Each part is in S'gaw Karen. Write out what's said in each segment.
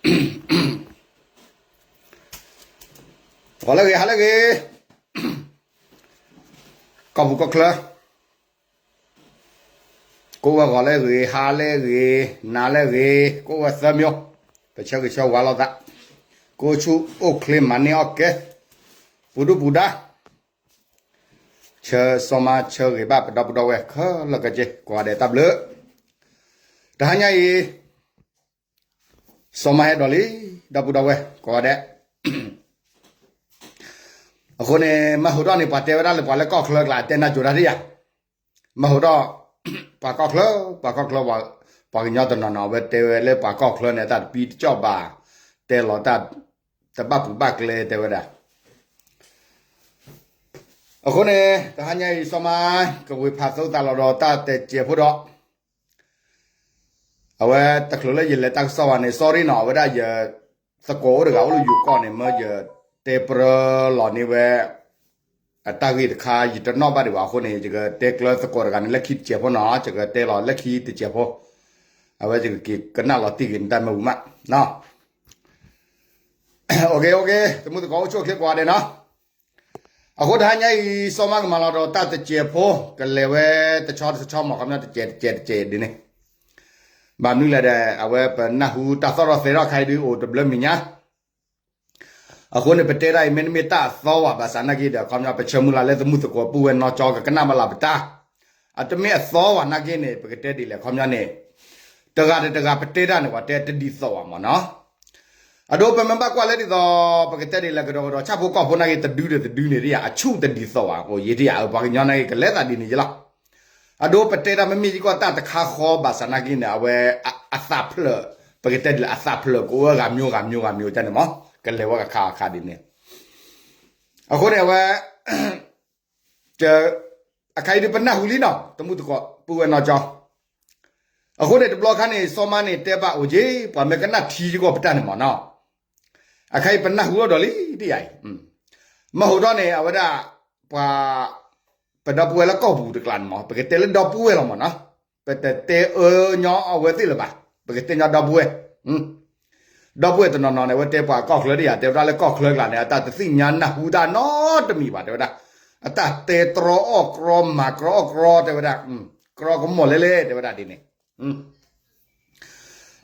ဂီၤလၢအဂ့ၤ ဟါလၢအဂ့ၤ, ကီၢ်ပူၤကီၢ်ချၢ, ကိးဝဲဂီၤလၢအဂ့ၤ ဟါလၢအဂ့ၤ နၤလၢအဂ့ၤ ကိးဝဲသၢမံၤ, ပဆၢဂ့ၤဆၢဝါလိာ်သး, ကိးဆူၣ်အိၣ်ချ့မၤန့ၢ်အီၣ်ကဲ, ပူၤဒူၣ်ပူၤဒါ, ဆၢစီၤမါဆၢဂ့ၤဘၣ်ပဒီပုၢ်ဒီဝဲၢ်ခဲလၢာ်ခဲဆ့ ကိးဂၤဒဲးတၢ်ဘျုး, တဟါညါအံၤ စီၤမါဟဲဒိးလံ, ဒီပုၢ်ဒီဝဲၢ်ကိးဂၤဒဲး, အဃိန့ၣ် မၢ်ဟူးထီၣ်န့ၣ် ပှၤတဲဝဲဒၣ်လၢပှၤလၢကီၢ်ချၢကျါ တဲနၢ်ကိၤတၢ်ဒ်ယၤ, မၢ်ဟူးထီၣ် ပှၤကီၢ်ချၢ ပှၤကီၢ်ချၢ ပှၤကညီတနီၤနီၤ အဝဲတဲဝဲလၢပှၤကီၢ်ချၢန့ၣ် တၢ်တပံတကၠီၣ်ဘၣ်, တဲလီၤတၢ်တဘၣ်ပူၤဘၣ်ကျဲတဲဝဲဒၣ်, အဃိန့ၣ် တဟါညါအံၤ စီၤမါ ကဝ့ၤဖးသိသးလီၤဒီးတၢ်တဲစဲးဖိဒီး အဝဲတချုးလၢယလဲၤတၢ်ကစီၣ်ဘၣ်န့ၣ် sorry နီၤ, အဝဲဒၣ်ယသကိးအိၣ်တဂၤအိၣ်လၢယိၤကီၢ်န့ၣ် မၢယတဲပြၢလီၤန့ၢ်ဝဲ အတၢ်ဂ့ၢ်တခါ ယတနီၣ်ဘၣ်ဒံးဘၣ်အဃိန့ၣ် ယကတဲကျၢသကိးတဂၤန့ၣ် လၢခံတစဲးဖိနီၤ, ယကတဲလီၤလၢခံတစဲးဖိ, အဝဲယကက့ၤကနၣ်လီၤတံၢ်ဂ့ၤန့ၣ်တၢ်မ့ၢ်ဝံၤမး, အိၣ်က့ၤ အိၣ်က့ၤ တမူသကိးအိၣ်ဆူၣ်အိၣ်ချ့ကိးဂၤဒဲးနီၤ, အဃိတဟါညါအံၤ စီၤမါကမၤလီၤဒီးတၢ်တစဲးဖိ ကလဲၤဝဲတဆီတဆီမး ခီပညီတစဲးတစဲးတစဲးဒ်န့ၣ်, ဘၣ်မနုၤလဲၣ်ဒီး အဝဲပနၢ်ဟူတၢ်သီၣ်ထီၣ်သဲထီၣ်ခါအံၤဒုးအိၣ်တဘျၢမံၤညါ, အဃိန့ၣ် ပတဲဒၣ်အံၤ မ့တမ့ၢ်တၢ်အသီဝဲဘၣ်ဆၣ်နာ်က့ဒီး ခီပညီပဆၢမုၢ်လၢ်လၢတမူသကိးပုၢ်ဝဲၢ်နီၢ်ကၠီကကနၣ်ဘၣ်လၢပတၢ်, အတမ့ၢ်အသီဝဲနာ်က့န့ၣ် ပကတဲဒ်လဲၣ် ခီပညီန့ၣ်, တဂၤတဂၤပတဲတၢ်န့ၣ် ပှၤတဲတဒ်သိးဘၣ်မးနီၤ, အဒိပမ့ၢ်ဘၣ်ကွၢ်လၢဒ်သိး ပကတဲဒ်လဲၣ် ကဒီးကဒီးဆၣ်ဖိကီၢ်ဖိနာ်က့ တဒုဒီးတဒုန့ၣ်ဒ်ယၤ အဆူၣ်တဒ်သိးဘၣ် အိၣ်ယံၤဒ်ယၤ ပှၤကညီနာ်က့ ကလဲၤသးဒ်န့ၣ်ယလီၤ, အဒိပတဲတၢ်မ့မ့ၢ်ယကီၢ်တၢ်တခါဃီဘၣ်ဆၣ်နာ်က့န့ၣ် အဝဲ အသးဖျၢၣ်, ပကတဲဒ်လဲၣ် အသးဖျၢၣ်ကအိၣ်ဝဲဂၤမံၤဂၤမံၤဂၤမံၤတၢ်န့ၣ်မး, ကလဲၤဝဲကခါအခါဒ်န့ၣ်, အဃိန့ၣ်အဝဲ အခါအံၤဒုးပနၢ်ဟူလံနီၤ တမူသကိးပုၢ်ဝဲၢ်နီၢ်ကၠီ, အဃိန့ၣ်တဘျီခါန့ၣ် စီၤမါန့ၣ်တဲဘၣ်အိၣ်က့ၤ ပှၤမ့ၢ်ကနၣ်ထံယကီၢ်ပတၢ်န့ၣ်မးနီၤ, အခါအံၤပနၢ်ဟူအီၤဒီးလံဒ်ယၤအံၤ, မၢ်ဟူးထီၣ်န့ၣ် အဝဲဒၣ် ပှၤ ပဒီပုၢ်ဝဲၢ်လၢကီၢ်ပူၤတကျါန့ၣ်မး ပကတဲလၢဒီပုၢ်ဝဲၢ်လီၤမးနီၤ, ပတတဲအၢညီအဝဲသ့ၣ်လၢၤဘၣ်, ပကတဲညီဒီပုၢ်ဝဲၢ် ဒီပုၢ်ဝဲၢ်တနီၤနီၤန့ၣ် အဝဲတဲပှၤကီၢ်ချၢဒ်ယၤ တဲဝဲဒၣ်လၢကီၢ်ချၢကျါန့ၣ် အတၢ်တသ့ၣ်ညါနၢ်ဟူတၢ်နီတမံၤဘၣ် တဲဝဲဒၣ်, အတၢ်တဲတြီအီၣ်တြီ မၤတြီအီၣ်တြီ တဲဝဲဒၣ်, တြီကမီၣ်လဲလဲ တဲဝဲဒၣ်ဒ်န့ၣ်,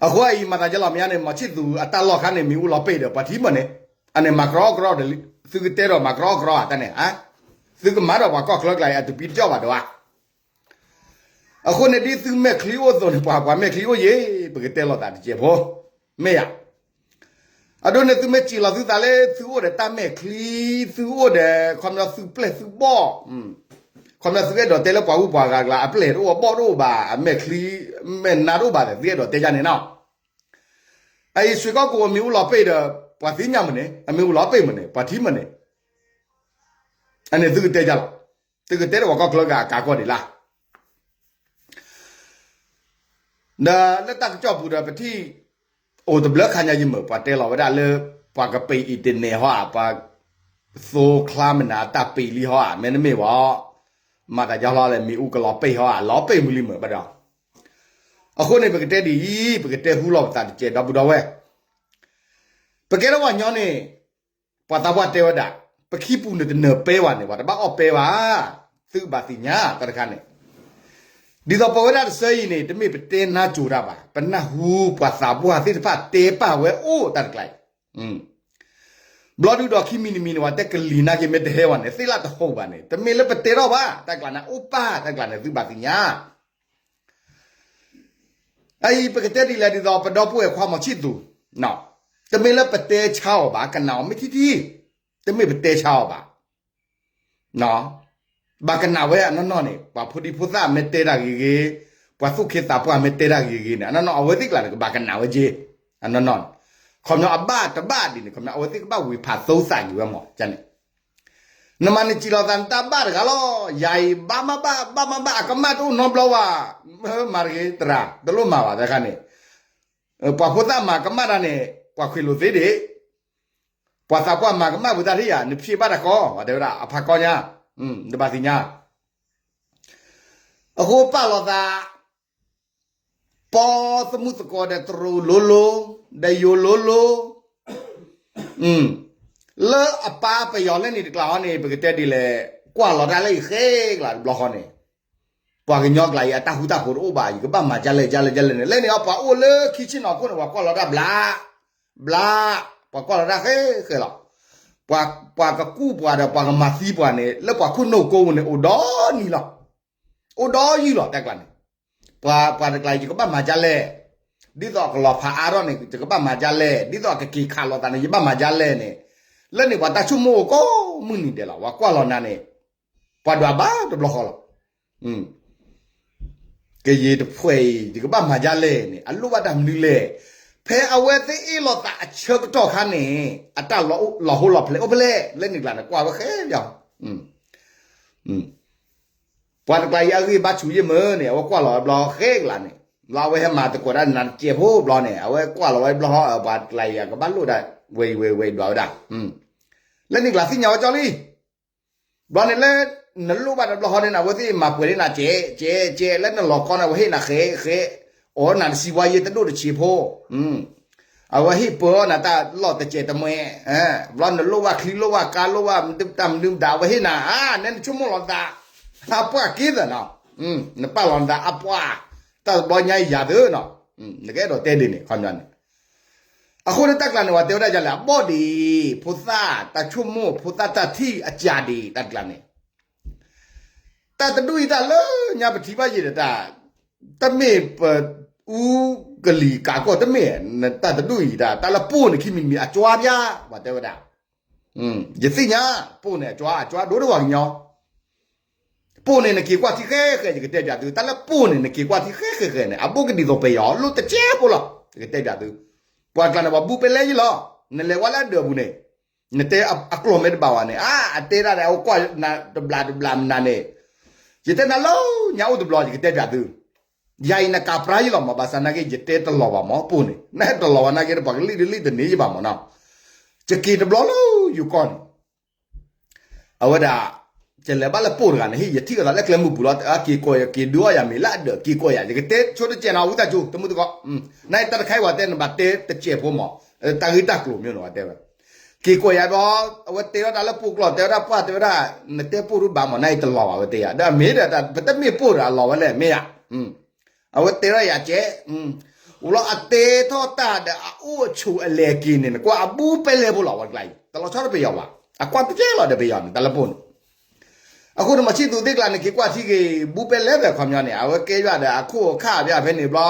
အဃိအံၤမၤသးယလီၤမ့ၢ်န့ၣ် မီၤဆံၣ်သူၤအတၢ်လီၢ်ခါန့ၣ် မ့ၣ်အူလီၤပ့ၢ်ဒီး ပှၤထံမးန့ၣ်, အန့ၣ်မၤတြီအီၣ်တြီဒီး သုကတဲဒီးမၤတြီအီၣ်တြီဧါတၢ်န့ၣ်, သုကမၤဒီးပှၤကီၢ်ချၢကျါအံၤ အတပံတကၠီၣ်ဘၣ်ဒီးဧါ အဃိန့ၣ်ဒ်သုမဲာ်ချံအိၣ်အသိးန့ၣ် ပှၤ ပှၤမဲာ်ချံအိၣ်ယ့ၣ် ပကတဲလိာ်သးတစဲးဖိ, မ့ၢ်ဧါ, အဒိန့ၣ်သုမ့ၢ်စံးလီၤသုသးလၢ သုအိၣ်ဒီးတၢ်မဲာ်ချံ, သုအိၣ်ဒီး ခီပညီသုပျဲၢ်သုဘီၣ်, ခီပညီသုအဲၣ်ဒိးတဲလၢပှၤဂုၤပှၤဂၤကျါ အပျဲၢ်တအိၣ်ဘီၣ်တအိၣ်ဘၣ် အမဲာ်ချံ, မဲာ်နါတအိၣ်ဘၣ်ဒီး သုအဲၣ်ဒိးတဲယါန့ၣ်နီၤ, အအံၤစ့ၢ်ကီးကအိၣ်မ့ၣ်အူလီၤပ့ၢ်ဒီး ပှၤသ့ၣ်ညါမးန့ၣ် အမ့ၣ်အူလီၤပ့ၢ်မးန့ၣ် ပှၤထံမးန့ၣ် အန့ၣ်သုကတဲယါလီၤ, သုကတဲဒီးပှၤကီၢ်ချၢကျါအကါကီၢ်ဒံးလၢ် ဒီးလၢတၢ်ကစီၣ်ပူၤဒီး ပထံၣ်အိၣ်တဘျုးခါညါယမုာ် ပှၤတဲလီၤဝဲဒၣ်လၢ ပှၤကပ့ၤအံၤတန့ၢ်ဟီဧါ, ပှၤသိချါမနုၤအတၢ်ပ့ၤလံဟီဧါ, မ့တမ့ၢ်ဝဲ မၤသးယါလီၤလဲၣ် မ့ၣ်အူကလီၤပ့ၢ်ဟီဧါ, လီၤပ့ၢ်မုၢ်လံမုာ်ဘၣ်ဒီး, အဃိန့ၣ် ပကတဲဒ်အံၤ ပကတဲဟူလီၤပသးတစဲး ဒီပုၢ်ဒီဝဲၢ် ပကဲထီၣ်ပှၤကညီန့ၣ် ပှၤသးပှၢ်တဲဝဲဒၣ် ပခံပူၤန့ၣ်တနၢၤပဲဝဲန့ၣ် ပှၤတဘၣ်အီၣ်ပဲဘၣ်, သုကဘၣ်သ့ၣ်ညါတၢ်တခါန့ၣ်, ဒ်သိးပဝဲဒၣ်တစၢအံၤန့ၣ် တမ့ၢ်ပတဲနါစိၤတၢ်ဘၣ်, ပနၢ်ဟူပှၤသးပှၢ်သ့ၣ်တဖၣ်တဲပာ်ဝဲအိၣ်တၢ်တကျါအံၤ, ဘျီဒုဒီးခံမံၤတမံၤန့ၣ် ပှၤတဲကလံၤနာ်က့ မ့ၢ်တဟဲဝဲန့ၣ် သ့ၣ်လၣ်တဟူးဘၣ်န့ၣ် တမ့ၢ်လၢပတဲထီၣ်ဘၣ်, တၢ်ကျါန့ၣ် အိၣ်ပာ်တၢ်ကျါန့ၣ် သုဘၣ်သ့ၣ်ညါ အအံၤပကတဲဒ်လဲၣ်ဒ်သိး ပဒီပုၢ်ဝဲၢ်ခွါမီၤဆံၣ်သူၤ, တမ့ၢ်လၢပတဲဆါအီၤဘၣ်, ကနၣ်အီၤမ့ၢ်ထံထံ, တမ့ၢ်ပတဲဆါအီၤဘၣ်, ဘၣ်ကနၣ်ဝဲအနီၢ်နီၢ်န့ၣ် ပှၤဖိဒံဖိသၣ်မ့ၢ်တဲတၢ်ဂ့ၤဂ့ၤ, ပှၤသူၣ်က့သးပှၢ်မ့ၢ်တဲတၢ်ဂ့ၤဂ့ၤန့ၣ် အနီၢ်နီၢ် အဝဲသ့ၣ်ကျါန့ၣ် ကဘၣ်ကနၣ်ဝဲက့ၤ, အနီၢ်နီၢ်န့ၣ်, ခီပညီအဘၣ်တဘၣ်ဒ်န့ၣ် ခီပညီအဝဲသ့ၣ်ကဘၣ်ဝံၤဖးသိသးက့ၤဝဲမးန့ၣ် နမၤန့ၣ်စံးလီၤသးနတၢ်ဘၣ်တဂၤလီၤ, ယၤအံၤဘၣ်မးဘၣ် ဘၣ်မးဘၣ် အကမၣ်တအိၣ်နီတဘျီဘၣ်, မၤတဂ့ၤတရၢ် တလိၣ်မၤဘၣ်တခါန့ၣ်, ပှၤဖိသၣ်မၤကမၣ်တၢ်န့ၣ် ပှၤခွ့းလိာ်သ့ဒံး, ပှၤသးပှၢ်မၤကမၣ်ပတၢ်ထံၣ်ယၤ နဖံးဘၣ်တၢ်ကီ, တဲဝဲဒၣ် အဖးကီညါ, နဘၣ်သ့ၣ်ညါ, အဃိပာ်လီၤသး ပီသမုၣ်သကိးဒီးတရူးလိၤလိၤ, ဒီးယိၤလိၤလိၤ, လၢအပၢ်ပယီၤလၢန့ၣ်တကျါဟီန့ၣ် ပကတဲဒ်လဲၣ်, ကွၢ်လီၤတၢ်လၢယဃဲကျါတဘျီဃီန့ၣ်, ပှၤကညီကျါအံၤအတၢ်ဃူတၢ်ဖိးတအိၣ်ဘၣ်, ယကဘၣ်မၤဒ်လဲၣ်ဒ်လဲၣ်ဒ်လဲၣ်န့ၣ်, လၢန့ၣ်အီၤပှၤအိၣ်လၢခံဆ့ၣ်နီၤခိၣ်န့ၣ် ပှၤကွၢ်လီၤတၢ်ဘျါ, ဘျါ, ပှၤကွၢ်လီၤတၢ်ဃဲဃဲလီၤ. ပှၤကကူၣ်ပှၤဒီးပှၤကမၤသံပှၤန့ၣ် လၢပှၤခိၣ်နူာ်ကိးပူၤန့ၣ် အိၣ်ဒီနံၤလီၤ. အိၣ်ဒီယုၢ်လီၤ တၢ်ကျါန့ၣ်. ပှၤ ပှၤတကျါအံၤ ယကဘၣ်မၤဒ်လဲၣ်, ဒ်သိးအကလီၤဖးအါထီၣ်န့ၣ် ယကဘၣ်မၤဒ်လဲၣ်, ဒ်သိးအကက့ၤခးလိာ်သးန့ၣ် ယဘၣ်မၤဒ်လဲၣ်န့ၣ်, လၢန့ၣ်ပှၤတၢ်ဆိကမိၣ်အိၣ်ကိးမုၢ်နံၤဒဲးလီၤ. ပှၤကွၢ်လီၤနၤန့ၣ် ပှၤဒွးဘၣ်တဘျီဃီလီၤ. ကယံၤတဖှဲးအံၤ ယကဘၣ်မၤဒ်လဲၣ်န့ၣ် အလိၣ်ဘၣ်တၢ်မနုၤလဲၣ်. ဖဲအဝဲသ့ၣ်အ့ၣ်လိာ်သးအဆၢကတီၢ်ခါန့ၣ် အတၢ်လီၤဟိလီၤဖျဲးအိၣ်ဖဲလဲၣ်, လၢန့ၣ်ကျါန့ၣ် ကွၢ်ဝဲဃဲလီၤ. ပှၤတကျါအံၤအဂံၢ်ဘါဆူၣ်ယဲၢ်မၢန့ၣ် အဝဲကွၢ်လီၤဝဲဘျီဃဲကျါန့ၣ်, လၢအဝဲဟဲမၤသကိးတၢ်နၤတစဲးဖိဘျီန့ၣ် အဝဲကွၢ်လီၤဝဲဘျီဟီ ပှၤတကျါအံၤ အကဘၣ်လိၣ်ဒၣ်ဝဲအံၤဝဲဝဲဒွးဝဲဒၣ်. လၢန့ၣ်ကျါသ့ၣ်ညါဝဲကၠီလံ. ဘျီန့ၣ်လၢ နလိၣ်ဘၣ်တဘျီဃီန့ၣ် အဝဲသ့ၣ်မၤပှဲၤန့ၢ်နၤကဲးကဲးကဲး လၢနလီၤကီန့ၣ် အဝဲဟ့ၣ်နၤဃဲးဃဲး, အီၣ်နၤတစံးဝါယဲတဒိၣ်တဆံးဖိ, အဝဲဟ့ၣ်ပၢအီၣ်နၤတၢ်လီၢ်တစဲးတမှဲ, ဘျီနလိၣ်ဘၣ်ချံလိၣ်ဘၣ်ကါလိၣ်ဘၣ်တၢ်မနုၤမတၤ အဝဲဟ့ၣ်နၤ, အါ နဲနဆိကမိၣ်လီၤနသး, အပှၢ်က့သၢနီၤ, နပာ်လီၤနသးအပှၢ်, တၢ်တဘျီညါယၤသၢနီၤ, နကအဲၣ်ဒိးတဲဒ်န့ၣ် ခီပညီန့ၣ် အဃိန့ၣ်တၢ်ကျါန့ၣ် ပှၤတဲဝဲဒၣ်ဒ်လဲၣ် အဘီၣ်ဒံး, ဖိသၣ်တၢ်ဆိကမိၣ် ဖိသၣ်တၢ်ထံၣ်အကၢ်ဒံး တၢ်တကျါန့ၣ်, တၢ်တဒူၣ်အံၤတၢ်လၢညါပထံၣ်ဘၣ်ယံၤဒီးတၢ်, တမ့ၢ်ပအူကလံၤကးကီၢ် တမ့ၢ်, တၢ်တဒူၣ်အံၤတၢ် တၢ်လၢပိၢ်န့ၣ် ခံမံၤမံၤအကၠွါပၠါ ပှၤတဲဝဲဒၣ်, ယသ့ၣ်ညါ, ပိၢ်န့ၣ်အကၠွါ အကၠွါဒိၣ်ဒိၣ်ပှၤကညီ ပိၢ်န့ၣ်နက့ၤကွၢ်ထံဃဲဃဲ ယကတဲပၠးသု, တၢ်လၢပိၢ်န့ၣ် နက့ၤကွၢ်ထံဃဲဃဲဃဲန့ၣ် အဘိၣ်ကဒံးသိးပယီၤ လိၣ်တကဲဖိလီၤ, ယကတဲပၠးသု, ပှၤကျါန့ၣ် ပှၤဘူၣ်ပဲလဲယလီၤ, နလဲၤဝဲလၢအဒၢးပူၤန့ၣ်, နတဲအကျိာ်မ့ၢ်တဘၣ်ဝဲန့ၣ်, အါ အတဲဒၣ်ဒီး အအိၣ်ကွၢ်တဘျးတဘျးမနုၤန့ၣ်, ယတဲနၤလၢညါအိၣ်တဘျီ ယကတဲပၠးသု, ယၤအံၤနကးပြါယလီၤမး ဘၣ်ဆၣ်နာ်က့ ယတဲတလီၤဘၣ်မး ပိၢ်န့ၣ်, နဟဲတလီၤဘၣ်နာ်က့ ပှၤကလံၣ်တလံၣ်တန့ၢ်ယဘၣ်မးနီၤ, ယက့ၤတဘျီလၢယိၤကီၢ်န့ၣ် အဝဲဒၣ်, ယလဲၤဘၣ်လၢပိၢ်တဂၤန့ၣ် ဟ့ၣ်ယထံၣ်အသးလၢကျဲမုၢ်ပူၤလီၤ, က့ၤကိးယၤ က့ၤဒုးအီၣ်ယၤမ့ၤလၢအဒၢး က့ၤကိးယၤ ယကတဲဆိတကဲးနီၤ ဝံသးစူၤ တမုၢ်တကိး, နာ်အံၤတၢ်တခါအံၤ ပှၤတဲနဘၣ်တဲတကဲးဖိမး, တၢ်ဂ့ၢ်တၢ်ကျိၤမ့ၢ်နီၤ ပှၤတဲဝဲ, က့ၤကိးယၤဘျီ, အဝဲတဲဝဲဒၣ်လၢပိၢ်ကျိာ် တဲဝဲဒၣ်ပှၢ် တဲဝဲဒၣ်, နတဲပိၢ်တဘၣ်မး နာ်အံၤတလီၤဘၣ် အဝဲတဲယၤ ဒီးအမ့ၢ်ဒီး ပတမ့ၢ်ပိၢ်ဒီးအလီၤဝဲလဲၣ် မ့ၢ်ယၤ အဝဲတဲထီၣ်ယၤကဲး, ဝံၤလီၤအတဲထီၣ်တၢ်ဒီးအအိၣ်အဆိးအလဲၤက့ၤန့ၣ် နကွၢ်အဘူၣ်ပဲလဲဖိလီၤ ဝဲတကျါအံၤ တလီၤဆီဒီးပယီၤဘၣ်, အကွၢ်တကဲလီၤဒီးပယီၤန့ၣ် တၢ်လၢပိၢ်န့ၣ်, အဃိန့ၣ် မၤဆံၣ်သူးသ့ၣ်ကျါန့ၣ် က့ၤကွၢ်ထံက့ၤ ဘူၣ်ပဲလဲဖဲခီပညီန့ၣ် အဝဲကဲယွၤဒီးအခိၣ်အခၣ်ဘၣ်ဖဲန့ၣ်ဘျီ,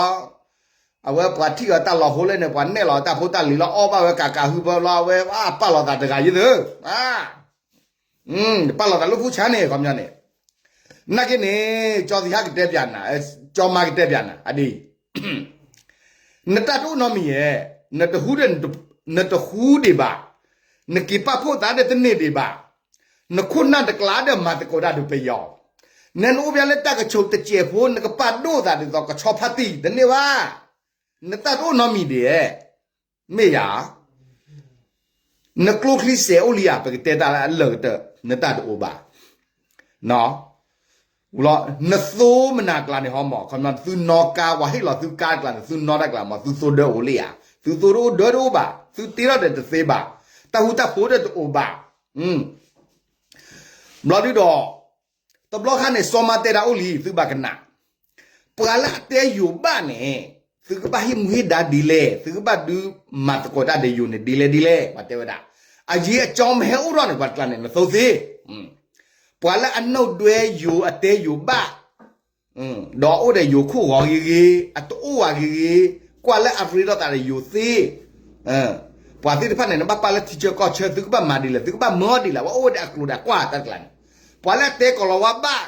အဝဲပှၤထံၣ်အီၤတၢ်လီၤဟိလဲၣ်န့ၣ် ပှၤနဲၣ်လီၤတၢ်ဖိတၢ်လံၤလီၤ အီၣ်ဘၣ်ဝဲကးကးဟုဘၢဘျီ အဝဲပာ်လီၤသးတဂၤယသၢ, ပာ်လီၤသးလၢဖူဆါန့ၣ် ခီပညီန့ၣ်, နာ်က့န့ၣ် ကၠီသံဟးကတဲပၠးနၤ, ကၠီမါကတဲပၠးနၤ အဒ်အံၤ, နတၢ်တအိၣ်နီတမံၤဧဲ, နတဟူဒံး, နတဟူဒံးဘၣ်, နက့ၤပာ်ဖှိၣ်သးဒီးတန့ၢ်ဒံးဘၣ်, နခိၣ်နၢ်တကျါဒီးမၤသကိးတၢ်ဒီးပယီၤ, နနအိၣ်ဖဲလၢတၢ်ကဆိးတစဲးဖိ နကပာ်ဒိၣ်သးဒ်သိးကဆီဖါတံၢ် တန့ၢ်ဘၣ်, နတၢ်တအိၣ်နီတမံၤဒံးဧဲ, မ့ၢ်ယၤ နကျိချံစဲးအိၣ်လံဧါ ပကတဲတၢ်လၢအလၢာ်ကတၢၢ် နတၢ်တအိၣ်ဘၣ်, လီၤ, နသိမနၤကျါန့ၣ်ဟီမး ခီပညီ သုနီၣ်ကါ ပှၤဟ့ၣ်လီၤသုကါတကျါန့ၣ် သုနီၣ်တၢ်ကျါမး သုသိဒၢအိၣ်လံဧါ, သုသိတအိၣ်ဒၢတအိၣ်ဘၣ်, သုတ့ထီၣ်ဒီးတသ့ဘၣ်, တၢ်ဃူတၢ်ဖိးဒီးတအိၣ်ဘၣ်, ဘျီဒုဒီး တဘျီခါန့ၣ် စီၤမါတဲဒၣ်အိၣ်လံ သုဘၣ်ကနၣ်, ပှၤလၢအတဲယိၤဘၣ်န့ၣ် သုကဘၣ်ဟ့ၣ်မူဟ့ၣ်ဒါဒ်လဲၣ်, သုကဘၣ်ဒုးမၤသကိးတၢ်ဒီးယိၤန့ၣ် ဒ်လဲၣ်ဒ်လဲၣ် ပှၤတဲဝဲဒၣ်, အယံၤအကၠီမ့ၢ်ဟဲအိၣ်ထီၣ်န့ၣ် ပှၤတကျါန့ၣ် နသိသ့, ပှၤလၢအနိၣ်ဒွဲယိၤအတဲယိၤဘၣ် ဒီးအိၣ်ဒီးယိၤခိၣ်ဂီၤဂ့ၤဂ့ၤ, အတအိၣ်ဝဲဂ့ၤဂ့ၤ, ကွၢ်လၢအရ့ဒီးသးဒီးယိၤသ့, ပှၤသ့ၣ်တဖၣ်န့ၣ် နဘၣ်ပာ်လၢထံဆၢကီၢ်ဆၢ သုကဘၣ်မၤဒ်လဲၣ်, သုကဘၣ်မၢဒ်လဲၣ်, ပှၤအိၣ်ဝဲဒီးအကျိၤဒီးကွၢ်တၢ်တကျါန့ၣ်, ပှၤလၢအတဲကီၤလၤဝါဘၣ်,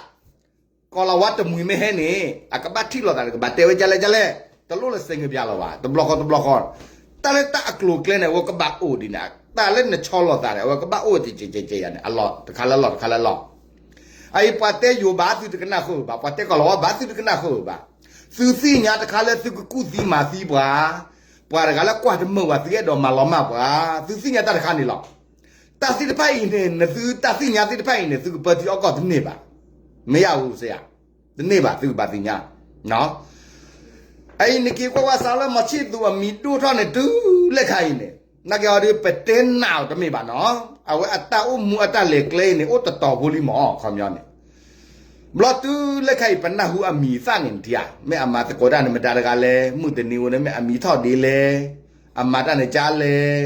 ကီၤလၤဝါတမှံၤမ့ၢ်ဟဲန့ၣ် အကဘၣ်ထံၣ်လိာ်သးဒီး ကဘၣ်တဲဝဲဒ်လဲၣ်ဒ်လဲၣ်, တလိၣ်လၢစဲးကပျးလီၤဘၣ်, တဘျီဃီတဘျီဃီ, တၢ်လၢတၢ်အကျိၤအကျဲန့ၣ် အဝဲကဘၣ်အိၣ်ဒ်န့ၣ်, တၢ်လၢနဆီလိာ်သးန့ၣ် အဝဲကဘၣ်အိၣ်ကဲးကဲးကဲးယၤန့ၣ် အလီၢ်တခါလၢလီၢ်တခါလၢလီၢ် အအံၤပှၤတဲယိၤဘၣ်သုတကနၣ်ဃုာ်ဘၣ်, ပှၤတဲကီၤလၤဝါဘၣ်သုတကနၣ်ဃုာ်ဘၣ်, သုသ့ၣ်ညါတခါလၢသုကကူၣ်သံမၤသံပှၤ, ပှၤတဂၤလၢကွၢ်တမုာ်ဘၣ် သုအဲၣ်ဒိးမၤလီၤမၢ်ပှၤ, သုသ့ၣ်ညါတၢ်တခါန့ၣ်လီၤ. တၢ်သ့ၣ်တဖၣ်အံၤန့ၣ် နသုတၢ်သ့ၣ်ညါသ့ၣ်တဖၣ်အံၤန့ၣ် သုကပၢထံအီၣ်ကီၢ်တန့ၢ်ဘၣ်, မ့ၢ်ယါအူစ့ဧါ, တန့ၢ်ဘၣ် သုကဘၣ်သ့ၣ်ညါ အအံၤနက့ၤကွၢ်ဝဲစးလၢမီၤဆံၣ်သူးအမံၤဒိၣ်ထီၣ်န့ၣ် တုၤလၢခါအံၤန့ၣ် နာ်က့ၤအီၤဒုး ပတဲနးအီၤတမ့ၢ်ဘၣ်နီၤ, အဝဲအတၢ်အိၣ်မူအတၢ်လဲၤကျဲအံၤန့ၣ် အိၣ်တတီၤဖိလံမး ခီပညီန့ၣ် ဘျီတုၤလၢခါအံၤ ပနၢ်ဟူအမံၤသၣ်န့ၣ် နထံၣ်ဧါ, မ့ၢ်အမၤသကိးတၢ်န့ၣ်မတၤတဂၤလဲၣ်, မုၢ်တနံၤဧိၤန့ၣ် မ့ၢ်အမံၤထီၣ်ဒ်လဲၣ်, အမၤတၢ်န့ၣ်ကလဲၣ်,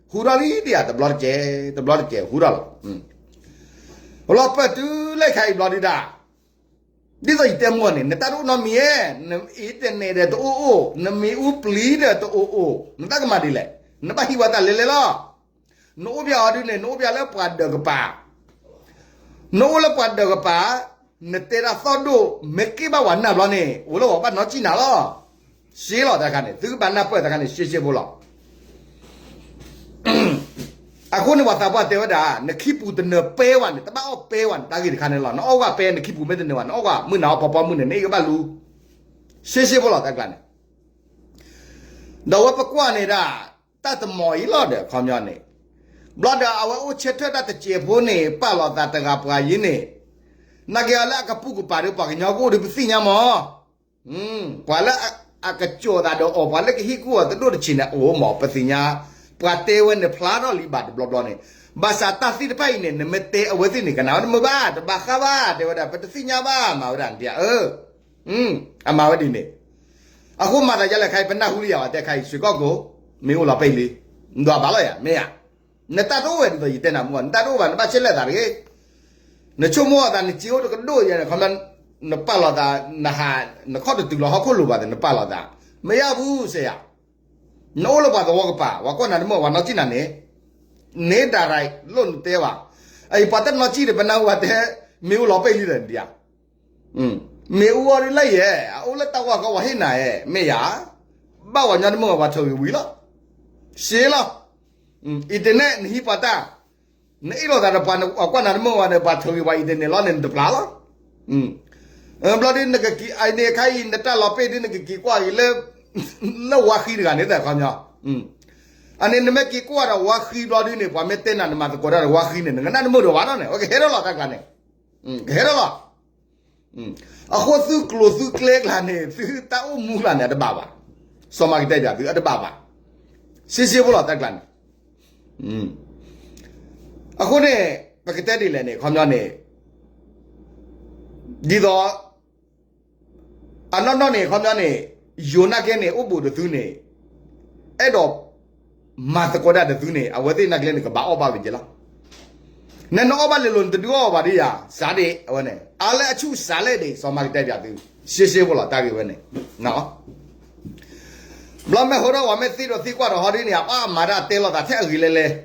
ဟူထီၣ်လံဒံးဧါ, တဘျီတကဲး တဘျီတကဲး ဟူထီၣ်လီၤ. ဘျီပၢၢ်တုၤလၢခါအံၤဘျီဒုးဒၣ် ဒ်သိးယတဲမုၢ်န့ၣ် နတၢ်တအိၣ်နီတမံၤဧါ, နအံၤတန့ၣ်ဒီးတအိၣ်အိၣ်, နမ့ၣ်အူပျံၤဒီးတအိၣ်အိၣ်, နတၢ်ကမၤဒ်လဲၣ်, နဘၣ်ဟံးဝဲတၢ်လဲၤလဲၤလီၤ. နအိၣ်ဘၣ်အီၤဒုးန့ၣ် နအိၣ်ဘၣ်လၢပှၤဒၢးကပၤ, နအိၣ်လၢပှၤဒၢးကပၤ, နတဲဒၣ်သီၣ်ဒိၣ် မ့ၢ်က့ၢ်ဘၣ်ဝဲနၢ်ဘျီန့ၣ် အိၣ်လၢပှၤဘၣ်နီၢ်ကံၣ်နၤလီၤ. ရှဲလီၤတၢ်တခါန့ၣ် သုကဘၣ်နၢ်ပၢၢ်တၢ်တခါန့ၣ် ရှဲရှဲဖိလီၤ. အဃိန့ၣ် ပှၤသးပှၢ်တဲဝဲဒၣ် နခံပူၤတနၢၤပဲဝဲန့ၣ် တဘၣ်အီၣ်ပဲဝဲန့ၣ် တၢ်ဂ့ၢ်တခါန့ၣ်လီၤ. နအီၣ်ဝဲပဲ နခံပူၤမ့ၢ်တနၢၤဘၣ် နအီၣ်ဝဲမုၢ်နၤအီၣ်ဖီဖီမုၢ်န့ၣ် နအဲၣ်ကဘၣ်လူ ရှဲရှဲဖိလီၤတၢ်ကျါန့ၣ် ဒီးဝဲပကွၢ်န့ၣ်ဒၣ် တၢ်တမီၤအံၤလီၤဒီး ခီပညီန့ၣ် ဘျီဒီးအဝဲအိၣ်ဆၢထၢၣ်တၢ်တစဲးဖိန့ၣ် ပာ်လီၤသးတဂၤပှၤယံၤန့ၣ် နာ်က့ၤအီၤလၢအကပုၢ်ကပၤဒီး ပှၤကညီကအိၣ်ဒီးပသ့ၣ်ညါမး ပှၤလၢအကစိာ်သးဒီးအီၤ ပှၤလၢကဟ့ၣ်ကူၣ်အီၤတဒိၣ်တဆံးန့ၣ် အိၣ်မး ပသ့ၣ်ညါ ပှၤတဲဝဲန့ၣ်ဖျါထီၣ်လံဘၣ်တဘျီဘျီန့ၣ် ဘၣ်ဆၣ်တၢ်သ့ၣ်တဖၣ်အံၤန့ၣ် နမ့ၢ်တဲအဝဲသ့ၣ်န့ၣ် ကနၣ်ဝဲတမုာ်ဘၣ် တဘၣ်ဃးဘၣ် တဲဝဲဒၣ် ပတသ့ၣ်ညါဘၣ် မၤဝဲဒၣ်နဒ်အၢ အမၤဝဲဒ်န့ၣ် အဃိမၤသးဒ်လဲၣ်ခါအံၤ ပနၢ်ဟူလံယၤဘၣ် တဲခါအံၤ စ့ၢ်ကီးကိး မ့ၢ်အိၣ်လီၤပ့ၢ်လံ ဒွးဘၣ်လီၤယၤ မ့ၢ်ယၤ နတၢ်တအိၣ်ဝဲဒ်သိးယတဲနၤမုၢ် နတၢ်တအိၣ်ဘၣ် နဘၣ်ဆဲးလဲၣ်သးတဂ့ၤ နဆိကမိၣ်အသး နစ့အိၣ်တကဒိၣ်ယဲန့ၣ် ခီ နပာ်လီၤသး နဟး နခီၣ်တတုၤလီၤဟီၣ်ခိၣ်လိၤဘၣ်သ့ၣ် နပာ်လီၤသး မ့ၢ်ယၤဘူးစ့ယၤ နအိၣ်လၢပှၤသဝီကပၤ ပှၤကွၢ်နၤတမုာ် ပှၤနီၢ်ကံၣ်နၤန့ၣ် န့ၣ်ဒၣ်ရၢၣ် လိၣ်နတဲဘၣ် အအံၤပှၤတနီၢ်ကံၣ်ဒီး ပနၢ်ဟူဘၣ်တဲ မ့ၢ်အိၣ်လီၤပ့ၢ်လံဒီးနဒ်ဧါ မ့ၢ်အူအီၤဒ်လဲၣ်ယဲ အအိၣ်လၢတၢ်ဝီဃီ ပှၤဟ့ၣ်နၤဧဲ မ့ၢ်ယၤ ဘၣ်ပှၤညီတမုာ် ပှၤထုးဂ့ၤဝံၤလီၤ ရှဲလီၤ internet နဟံးပှၤတၢ် နအ့ၣ်လိာ်သးဒီးပှၤ ကွၢ်နၤတမုာ်ဝဲဒီး ပှၤထုးဂ့ၤပှၤ internet လီၤန့ၣ် နတပျၢ်လီၤ ဘျီဒ်နကက့ၤ အန့ၣ်အခါအံၤ နတၢ်လီၤပ့ၢ်ဒ်နကက့ၤကွၢ်က့ၤလၢ လၢဝါဃံတဂၤန့ၣ် တၢ်ခီပညီ အန့ၣ်နမ့ၢ်က့ၤကွၢ်ဒီးဝါဃံဘျီဒ်န့ၣ် ပှၤမ့ၢ်တဲနၤ နမၤသကိးတၢ်ဒီးဝါဃံန့ၣ် နကနၣ်တမုာ်ဒီးဘၣ်နီၤန့ၣ် ကဟဲထီၣ်လီၤတၢ်ကျါန့ၣ် ကဟဲထီၣ်လီၤ အဃိသုကျိၤသုကျဲကျါန့ၣ် သုတၢ်အိၣ်မူကျါန့ၣ် အတဘၣ်ဘၣ် စီၤမၤကတဲပၠးသု အတဘၣ်ဘၣ် ရှဲရှဲဖိလီၤတၢ်ကျါန့ၣ် အဃိန့ၣ် ပကတဲဒ်လဲၣ်န့ၣ် ခီပညီန့ၣ် ဒ်သိး အနီၢ်နီၢ်န့ၣ် ခီပညီန့ၣ် ယိၤနာ်က့န့ၣ် အိၣ်ဘူးဒီးသုန့ၣ် အဲၣ်ဒိး မၤသကိးတၢ်ဒီးသုန့ၣ် အဝဲသ့ၣ်နာ်က့န့ၣ် ကဘၣ်အီၣ်ဘၣ်ဝဲက့ၤလီၤ နနအီၣ်ဘၣ်လဲၤလိာ် နတဒုးအီၣ်ဘၣ်ဒ်ယၤ စးဒ့ၣ် အဝဲန့ၣ် အါလၢအဆူၣ်စးလဲၣ်ဒ့ၣ် စီၤမၤကတဲပၠးသု ရှဲရှဲဖိလီၤတၢ်ဂ့ၢ်ဝဲန့ၣ် ဘျီမ့ၢ်ဟိထီၣ်ဝဲမ့ၢ်သ့ဒီးသ့ကွၢ်ဒီးဟီဒ်န့ၣ် အဘၣ်မၤတၢ်တဲလိာ်သးထဲအဂ့ၤလဲၣ်လဲၣ်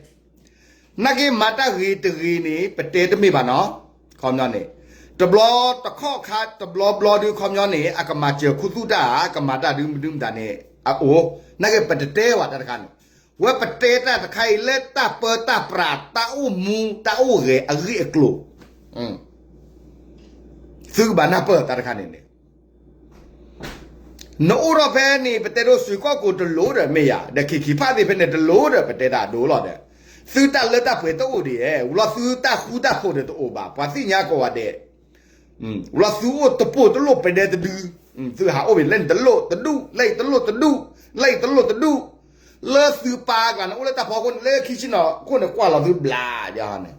နာ်က့မၤတၢ်ဂ့ၤတဂ့ၤန့ၣ် ပတဲတမ့ၢ်ဘၣ်နီၤ ခီပညီန့ၣ် တဘျီတခီၣ်ခါ တဘျီဘျီဒုးခီပညီန့ၣ် အကမၤစၢၤခူသူၣ်တၢ်ဧါ ကမၤတၢ်ဒုးမနုၤမတၤန့ၣ် အအိၣ် နာ်က့ပတတဲဘၣ်တၢ်တခါန့ၣ် ဝဲပတဲတၢ်တခါအံၤလၢတၢ်ပၢတၢ်ပြး တၢ်အိၣ်မူ တၢ်အိၣ်ဂဲၤအဂ့ၢ်အကျိၤ သုကဘၣ်နၢ်ပၢၢ်တၢ်တခါန့ၣ်န့ၣ် နအိၣ်ထီၣ်ဖဲန့ၣ် ပတဲဒိးစူးကီၢ်ကိးတလိၤဒီးမ့ၢ်ယၤ ဒီးခံခံဖၣ်သ့ၣ်ဖဲန့ၣ်တလိၤဒီး ပတဲတၢ်အဒိလီၤဒီး သုတၢ်လၢတၢ်ပှဲၤတအိၣ်ဒံးဧဲ ဝံၤလီၤသုတၢ်ဃူတၢ်ဖိးဒီးတအိၣ်ဘၣ် ပှၤသ့ၣ်ညါကိးဂၤဒဲး ဝံၤလီၤသုအိၣ်တပိၢ်တလိၣ်ပဒဲတဒု သုဟးအိၣ်ဘၣ်လၢန့ၣ်တလိၣ်တဒူၣ် လၢအံၤတလိၣ်တဒူၣ် လၢအံၤတလိၣ်တဒူၣ် လၢသုပၢ်ကျါန့ၣ် အိၣ်လၢတၢ်ဖီခိၣ်န့ၣ် လၢခံဆ့ၣ်နီၤခိၣ်န့ၣ် ကွၢ်လီၤသုဘျးယၤန့ၣ်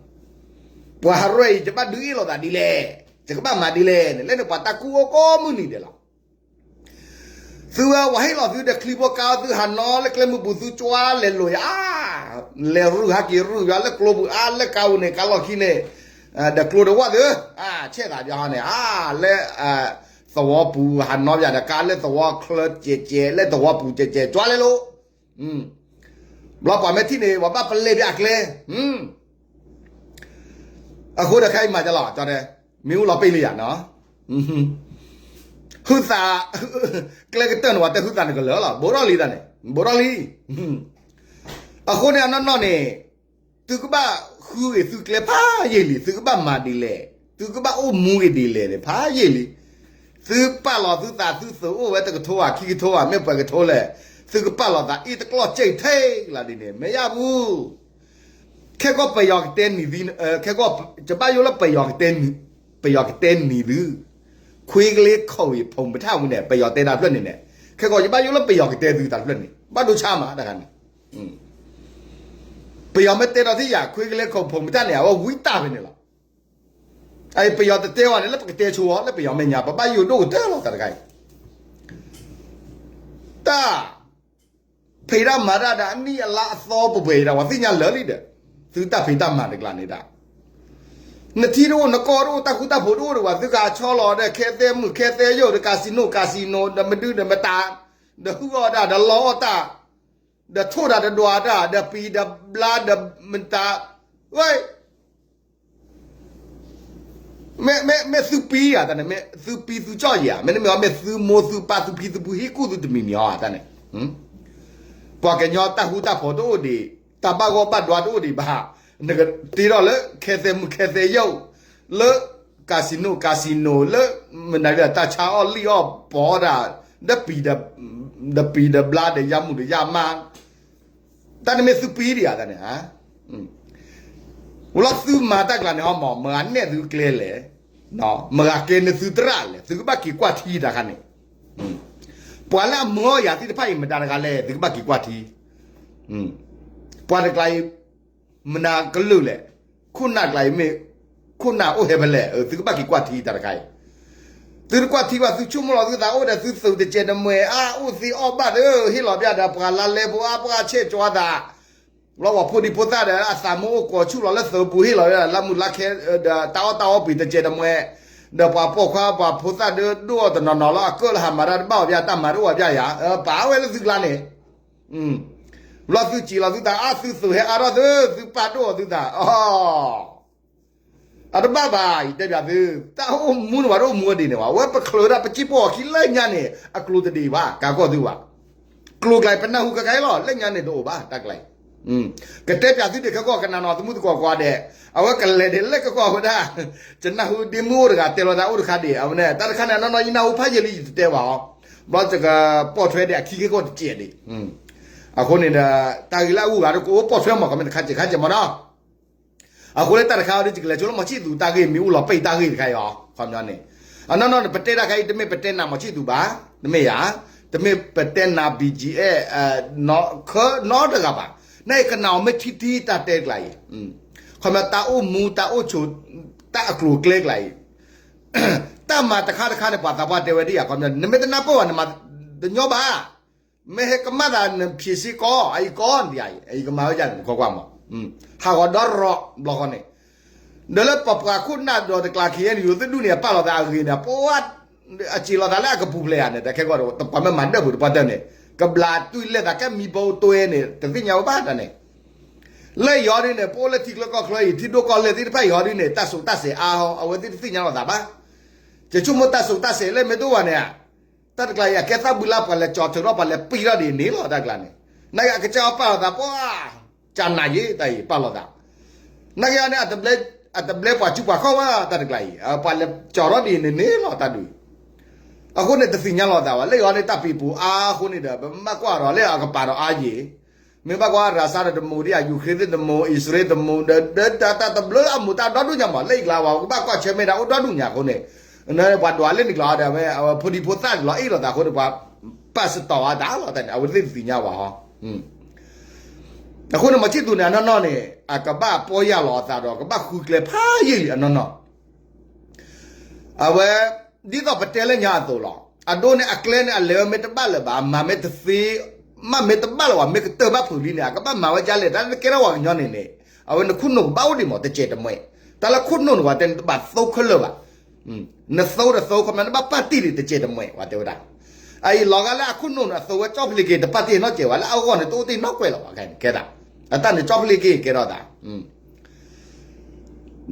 ပှၤဟးရဲၣ်အံၤ ယဘၣ်ဒုးအ့ၣ်လိာ်သးဒ်လဲၣ် ယကဘၣ်မၤဒ်လဲၣ်န့ၣ် လၢန့ၣ်ပှၤတၢ်ကူၣ်အိၣ်ကိးမုၢ်နံၤဒဲးလီၤ သုဝဲဝဲဟ့ၣ်လီၤသုဒီးချံဖိကါ သုဟးနီၤလၢကျဲမုၢ်ပူၤ သုကွၢ်လဲၤလိာ်ယၤ လဲၤရုၢ်ဟးက့ၤရုၢ်ယၤလၢကျိပူၤအါ လၢကါပူၤန့ၣ် ကါလီၢ်ခံန့ၣ် ဒီးကျိတဝၢ်သု အါ ဆဲးသးယၤဟီန့ၣ် အါ လၢ သဝီပူၤဟးနီၤယၤဒီးကါလၢသဝီချၢကဲးကဲး လၢသဝီပူၤကဲးကဲး ကွၢ်လဲၤလိာ် ဘျီပှၤမ့ၢ်ထံၣ်န့ၣ် ပှၤဘၣ်ပလဲၤဘၣ်အကျဲ အဃိဒီးခဲအံၤမၤတၢ်လီၤ ကၠီတဲ မ့ၢ်အိၣ်လီၤပ့ၢ်လံယၤနီၤ ဟုသး ကျဲကတၢၢ်န့ၣ် ပှၤတဲဟုသးန့ၣ်ကလၢာ်လီၤ ဘူးထီၣ်လံတၢ်န့ၣ် ဘူးထီၣ်လံ အဃိန့ၣ်အနီၢ်နီၢ်န့ၣ် သုကဘၣ်ဃုဂ့ၤသုကျဲဖးယံာ်လံ သုကဘၣ်မၤဒ်လဲၣ် သုကဘၣ်အိၣ်မူဂ့ၤဒ်လဲၣ်န့ၣ် ဖးယံာ်လံ သုပာ်လီၤသုသးသုသုးအိၣ်ဝဲတကထိဧါ ခံကထိဧါ မ့ၢ်ပှဲၤကထိလဲၣ် သုကပာ်လီၤသးအ့ၣ်တကျီၢ်စ့ၢ်ထဲလၢဒ်န့ၣ် မ့ၢ်ယါဘူး ခဲကီၢ်ပယီၤကတဲနံၤသု ခဲကီၢ် ကဘၣ်ယိၣ်လၢပယီၤကတဲနံၤ ပယီၤကတဲနံၤသု ခွ့ကလ့ခိၣ်အံၤ ဖုံပထၣ်ဝံၤန့ၣ် ပယီၤတဲဒၣ်ဖျၢၣ်န့ၣ်န့ၣ် ခဲကီးယဘၣ်ယိၣ်လၢပယီၤကတဲသုတၢ်တဖျၢၣ်န့ၣ် ဘၣ်ဒိဆါမးတခါန့ၣ်, ပယီၤမ့ၢ်တဲဒီးထံၣ်ယၤ ခွ့ကလဲခိၣ်ဖိမတၢ်န့ၣ် အဝဲဝံတၢ်ဖဲန့ၣ်လီၤ. ပယီၤတတဲဝဲန့ၣ် လၢပကတဲဆိအီၤ လၢပယီၤမဲာ်ညါ ပဘၣ်ယိၣ်ဒိၣ်ကတၢၢ်လီၤတၢ်တခါအံၤ, တၢ် ဖံးတၢ်မၤတၢ်ဒီးအနံၣ်အလါအသီပှဲၤပှဲၤအံၤဒီး ပှၤသ့ၣ်ညါလၢာ်လံဒီး, သုတၢ်ဖံးတၢ်မၤတကျါန့ၣ်ဒၣ်, နထံတအိၣ် နကီၢ်တအိၣ် တၢ်ဃူတၢ်ဖိးတအိၣ်ဒီး ပှၤသုကဟးဆီလီၤဒီး ခဲသဲမုၢ်ခဲသဲယိာ်ဒီး casino casino ဒီးမဒုဒီးမတၤ, ဒီးဟုၣ်အီၣ်တၢ် ဒီးလီအီၣ်တၢ်, ဒီးထိၣ်တၢ်ဒီးဒွးတၢ် ဒီးပံၤဒီးဘျါဒီးမတၤ, ဝဲ မ့ၢ်သုပံဧါတၢ်န့ၣ် မ့ၢ်သုပံသုကၠီၣ်ယၤ မ့တမ့ၢ်အီၤ မ့ၢ်သုမိၢ်သုပၢ်သုဖံသုဖုဟံၣ်ကူၣ်သုတမံၤမံၤအီၤတၢ်န့ၣ်, ပှၤကညီတၢ်ဃူတၢ်ဖိးတအိၣ်ဒံး, တၢ်ဘၣ်ဂီၢ်ဘၣ်ဒွါတအိၣ်ဒံးဘၣ်, နကတ့ထီၣ်လၢခဲသဲမုၢ်ခဲသဲယိာ်, လၢ casino casino လၢ မနုၤတၢ်ဆါအီၣ်လံၣ်အီၣ်ပီၤတၢ်, ဒီးပံၤဒီးဘျါဒီးယါမုၢ်ဒီးယါမါ တၢ်န့ၣ်မ့ၢ်သုပံဒံးဧါတၢ်န့ၣ်, ဝံၤလီၤသုမၤတၢ်ကျါန့ၣ်ဟီမး မၤဂၤနဲၣ်သုကျဲလဲၣ်, မၤဂၤကဲန့ၢ်သုသရၣ်လဲၣ် သုကဘၣ်က့ၤကွၢ်ထံတၢ်ခါန့ၣ်, ပှၤလၢအမၢယၤသ့ၣ်တဖၣ်အံၤမတၤတဂၤလဲၣ် သုကဘၣ်က့ၤကွၢ်ထံ, ပှၤတကျါအံၤ မနၤကလုာ်လဲၣ်, ခိၣ်နၢ်ကျါအံၤမ့ၢ် ခိၣ်နၢ်အိၣ်ဟဲဖဲလဲၣ် သုကဘၣ်က့ၤကွၢ်ထံတၢ်တခါအံၤ သုတကွၢ်ထံဘၣ် သုဆိကမိၣ်လီၤသုသးအိၣ်ဒီး သုသုးတစဲးတမှဲၤအါ အိၣ်သ့အီၣ်ဘၣ်ဒီး ဟ့ၣ်လီၤဘၣ်ဒီး ပှၤလါလဲဖိအါ ပှၤဆဲးကၠီသး, လီၤဝဲဖိဒံဖိသၣ်ဒီး အသးမ့ၢ်အိၣ်ကိးဆူၣ်လီၤလၢသုးပူၤ ဟ့ၣ်လီၤဒီး လါမုၢ်လါခဲဒီး တၢ်အီၣ်တၢ်အီပှ့ၤတစဲးတမှဲၤ, ဒီးပှၤပိာ်ခွါပှၤဖိသၣ်ဒုးဒိၣ်အီၤတနီၤနီၤလီၤ အကၢၣ်လၢဟးမၤတၢ်တဘၣ်ဝဲဘၣ် တၢ်မၤတအိၣ်ဝဲဘၣ်ယၤ, ပာ်ဝဲလၢသုကျါန့ၣ် ဘျီသုစံးလီၤသုသးအါ သုသုးဟဲအါထီၣ်သု သုပာ်ဒိၣ်အီၤသုသး, အတဘၣ်ဘၣ် ယတဲဘၣ်သု, တၢ်အိၣ်မူန့ၣ် ပှၤတအိၣ်မူဒံးန့ၣ်ဘၣ်, အဝဲပချုးဒၣ်ပစံၣ်ပိာ်အခံလၢညါန့ၣ် အကျိၤတဒံးဘၣ် ကးကီၢ်သုဘၣ်, ကျိၤကျါအံၤ ပနၢ်ဟူခဲခါအံၤလီၤ လၢညါန့ၣ်တအိၣ်ဘၣ် တၢ်ကျါအံၤ, ကတဲပၠးသုဒံးခဲကီၢ် ကနၣ်နီၣ်သမူသကိးကွၢ်ဒဲး, အဝဲကလဲၤဒံးလၢကကွၢ်ဝဲဒၣ်, ယနၢ်ဟူဒ့မုၣ်အိၣ်တဂၤတဲလီၤတၢ်အိၣ်တခါဒံး အဝဲန့ၣ် တၢ်တခါန့ၣ် အနီၢ်နီၢ်ယနၢ်ဟူဖးယံာ်လံ ယတတဲဘၣ်အီၤ, ဘျီယကပိာ်ထွဲဒံးအခံခဲကီၢ်တစဲးဒံး အဃိန့ၣ်ဒီး တၢ်ဂ့ၢ်လၢအဂုၤအဂၤဒီးကအိၣ်ပိာ်ထွဲမး ခီမ့ၢ်တခါစဲးခါစဲးမးနီၤ, အဃိလၢတၢ်တခါအံၤဒီး ယကလဲၤဆိလၢမီၤဆံၣ်သူးတၢ်ဂ့ၢ် မ့ၢ်အိၣ်လီၤပ့ၢ်တၢ်ဂ့ၢ်တခါအံၤအီၤ ခီပညီန့ၣ်, အနီၢ်နီၢ်န့ၣ် ပတဲတၢ်ခါအံၤ တမ့ၢ်ပတဲနၤမီၤဆံၣ်သူးဘၣ်, တမ့ၢ်ယၤ, တမ့ၢ်ပတဲနၤ ဘံၣ်ကၠံၣ်အဲၣ် နီတဂၤဘၣ်, နကနၣ်အီၤမ့ၢ်ထံထံတၢ်တဲကျါအံၤ, ခီပညီတၢ်အိၣ်မူတၢ်အိၣ်ဆိး တၢ်အကျိၤအကျဲကျါအံၤ တၢ်မၤတခါတခါန့ၣ် ပှၤသးပှၢ်တဲဝဲဒ်ယၤ ခီပညီ နမ့ၢ်တနၢ်ပၢၢ်ဘၣ် နမၤတညီဘၣ်, မ့ၢ်ဟဲကမၣ်သးနဖံးစ့ၢ်ကီး အအံၤကီးဒံးယၤအံၤ အအံၤကမၤဝဲဒ်န့ၣ် နကွၢ်ကွၢ်မး, ဟးဂီၤဒီရီဘျီဃီန့ၣ်, ဒီးလၢပပှၤခိၣ်နၢ်ဒီးတကျါ ခ့ၣ်အဲၣ်ယူၣ် သုဒူၣ်န့ၣ် အပာ်လီၤသးအဂ့ၤန့ၣ် ပှၤ အစံးလီၤသးလၢအကပူၤဖျဲးဧါန့ၣ် တၢ်ခဲကီၢ်ဒီး တပှၤမ့ၢ်မၤဒၢၣ်ပူၤတပှၢ်တၢၢ်န့ၣ် ကဘျးတွံၢ်လဲၢ်သး ကဲမံဘိတွဲန့ၣ် တသ့ၣ်ညါဝဲဘၣ်တၢ်န့ၣ် လၢယီၤဒ်န့ၣ် ပအိၣ်လၢထံကျၢကီၢ်ချၢအံၤ ထံဒိၣ်ကီၢ်လဲၢ်သ့ၣ်တဖၣ်ယီၤဒ်န့ၣ် တၢ်စိးတၢ်စဲးအါဟီ အဝဲသ့ၣ်တသ့ၣ်ညါလီၤသးဘၣ်. ယဆိကမိၣ်တၢ်စိးတၢ်စဲးလၢမ့ၢ်တအိၣ်ဘၣ်န့ၣ် တၢ်တကျါအံၤ အကဲသၣ်ဘုလါ ပှၤလဲၤကၠီၤထုးထီၣ် ပှၤလဲၤပံထီၣ်ဒ်န့ၣ်လီၤ တၢ်ကျါန့ၣ်. နာ်က့အကစၢ်အီၣ်ပာ်လီၤသးပှၢ် ကနၤယ့ တၢ်အံၤပာ်လီၤသး. နာ်က့အီၤန့ၣ် အတဘျဲပှၤစုပှၤခီၣ်ဘၣ် တၢ်တကျါအံၤ ပှၤလဲၤကၠီၤထီၣ်ဒ်န့ၣ်န့ၣ်လီၤ တၢ်ဒုး အဃိန့ၣ် တသ့ၣ်ညါလီၤသးဘၣ် လၢယီၤန့ၣ် တၢ်ပံၤပူၤအါအဃိန့ၣ်ဒီး ပမ့ၢ်ဘၣ်ကွၢ်ဒီးလၢအကပၤဒီးအါယ့ၣ် မ့ၢ်ဘၣ်ကွၢ် ရၤစါဒီးတမူဒံး ယူၤခရ့ၣ်သ့ၣ်တမူ အံၣ်စရ့လးတမူ ဒီးတၢ်တဘျုးအမူးတၢ်ဒီဒူၣ်ညါမး လၢအံၤကျါဝဲ ကဘၣ်ကွၢ်ဆၢၣ်မဲာ်ဒၣ်အိၣ်ဒီဒူၣ်ညါအဃိန့ၣ် ပှၤဒွးလၢန့ၣ်ကျါဒီး အဝဲဖိဒံဖိသၣ်လီၤအ့ၣ်လိာ်သးအဃိန့ၣ် ပှၤပာ်စတီၤအသးလီၤတၢ်န့ၣ် အဝဲသ့ၣ်တသ့ၣ်ညါဘၣ်ဟီ အဃိန့ၣ် မီၤဆံၣ်သူးန့ၣ် အနီၢ်နီၢ်န့ၣ် အကဘၣ်ပီၢ်ယၢ်လီၤအသးဒီး ကဘၣ်ဃုကျဲဖးယံာ်လံအနီၢ်နီၢ် အဝဲ ဒ်သိးပတဲလၢညါအသိးလီၤ. အဒိန့ၣ် အကျဲန့ၣ် အလဲၤဝဲမ့ၢ်တဘၣ်လၢၤဘၣ် မၤမ့ၢ်တသ့ မၤမ့ၢ်တဘၣ်လၢၤဘၣ် မ့ၢ်ကတၢၢ်ဘၣ်ဖုးလံန့ၣ် အကဘၣ်မၤဝဲဒ်လဲၣ် တၢ်လၢကဲထီၣ်ပှၤကညီန့ၣ်န့ၣ် အဝဲနခိၣ်နူာ်ကဘၣ်အိၣ်ဒံးမး တစဲးတမှဲး တၢ်လၢခိၣ်နူာ်န့ၣ် ပှၤတဲနတဘၣ်သိခဲလၢာ်ဘၣ် နသိဒီးသိ ခီပညီနဘၣ်ပာ်တ့ၢ်ဒံးတစဲးတမှဲး ပှၤတဲဝဲဒၣ် အအံၤလီၤဂာ်လၢအခိၣ်နူာ်န့ၣ် အသိဝဲကၠီဖျ့က့ၤ တပာ်တ့ၢ်နီတစဲးဝဲ လၢအဂီၢ်န့ၣ် တအိၣ်တ့ၢ်နီကွဲးလီၤဘၣ် ခဲဒၣ် အတၢ်န့ၣ်ကၠီဖျ့က့ၤကဲထီၣ်သး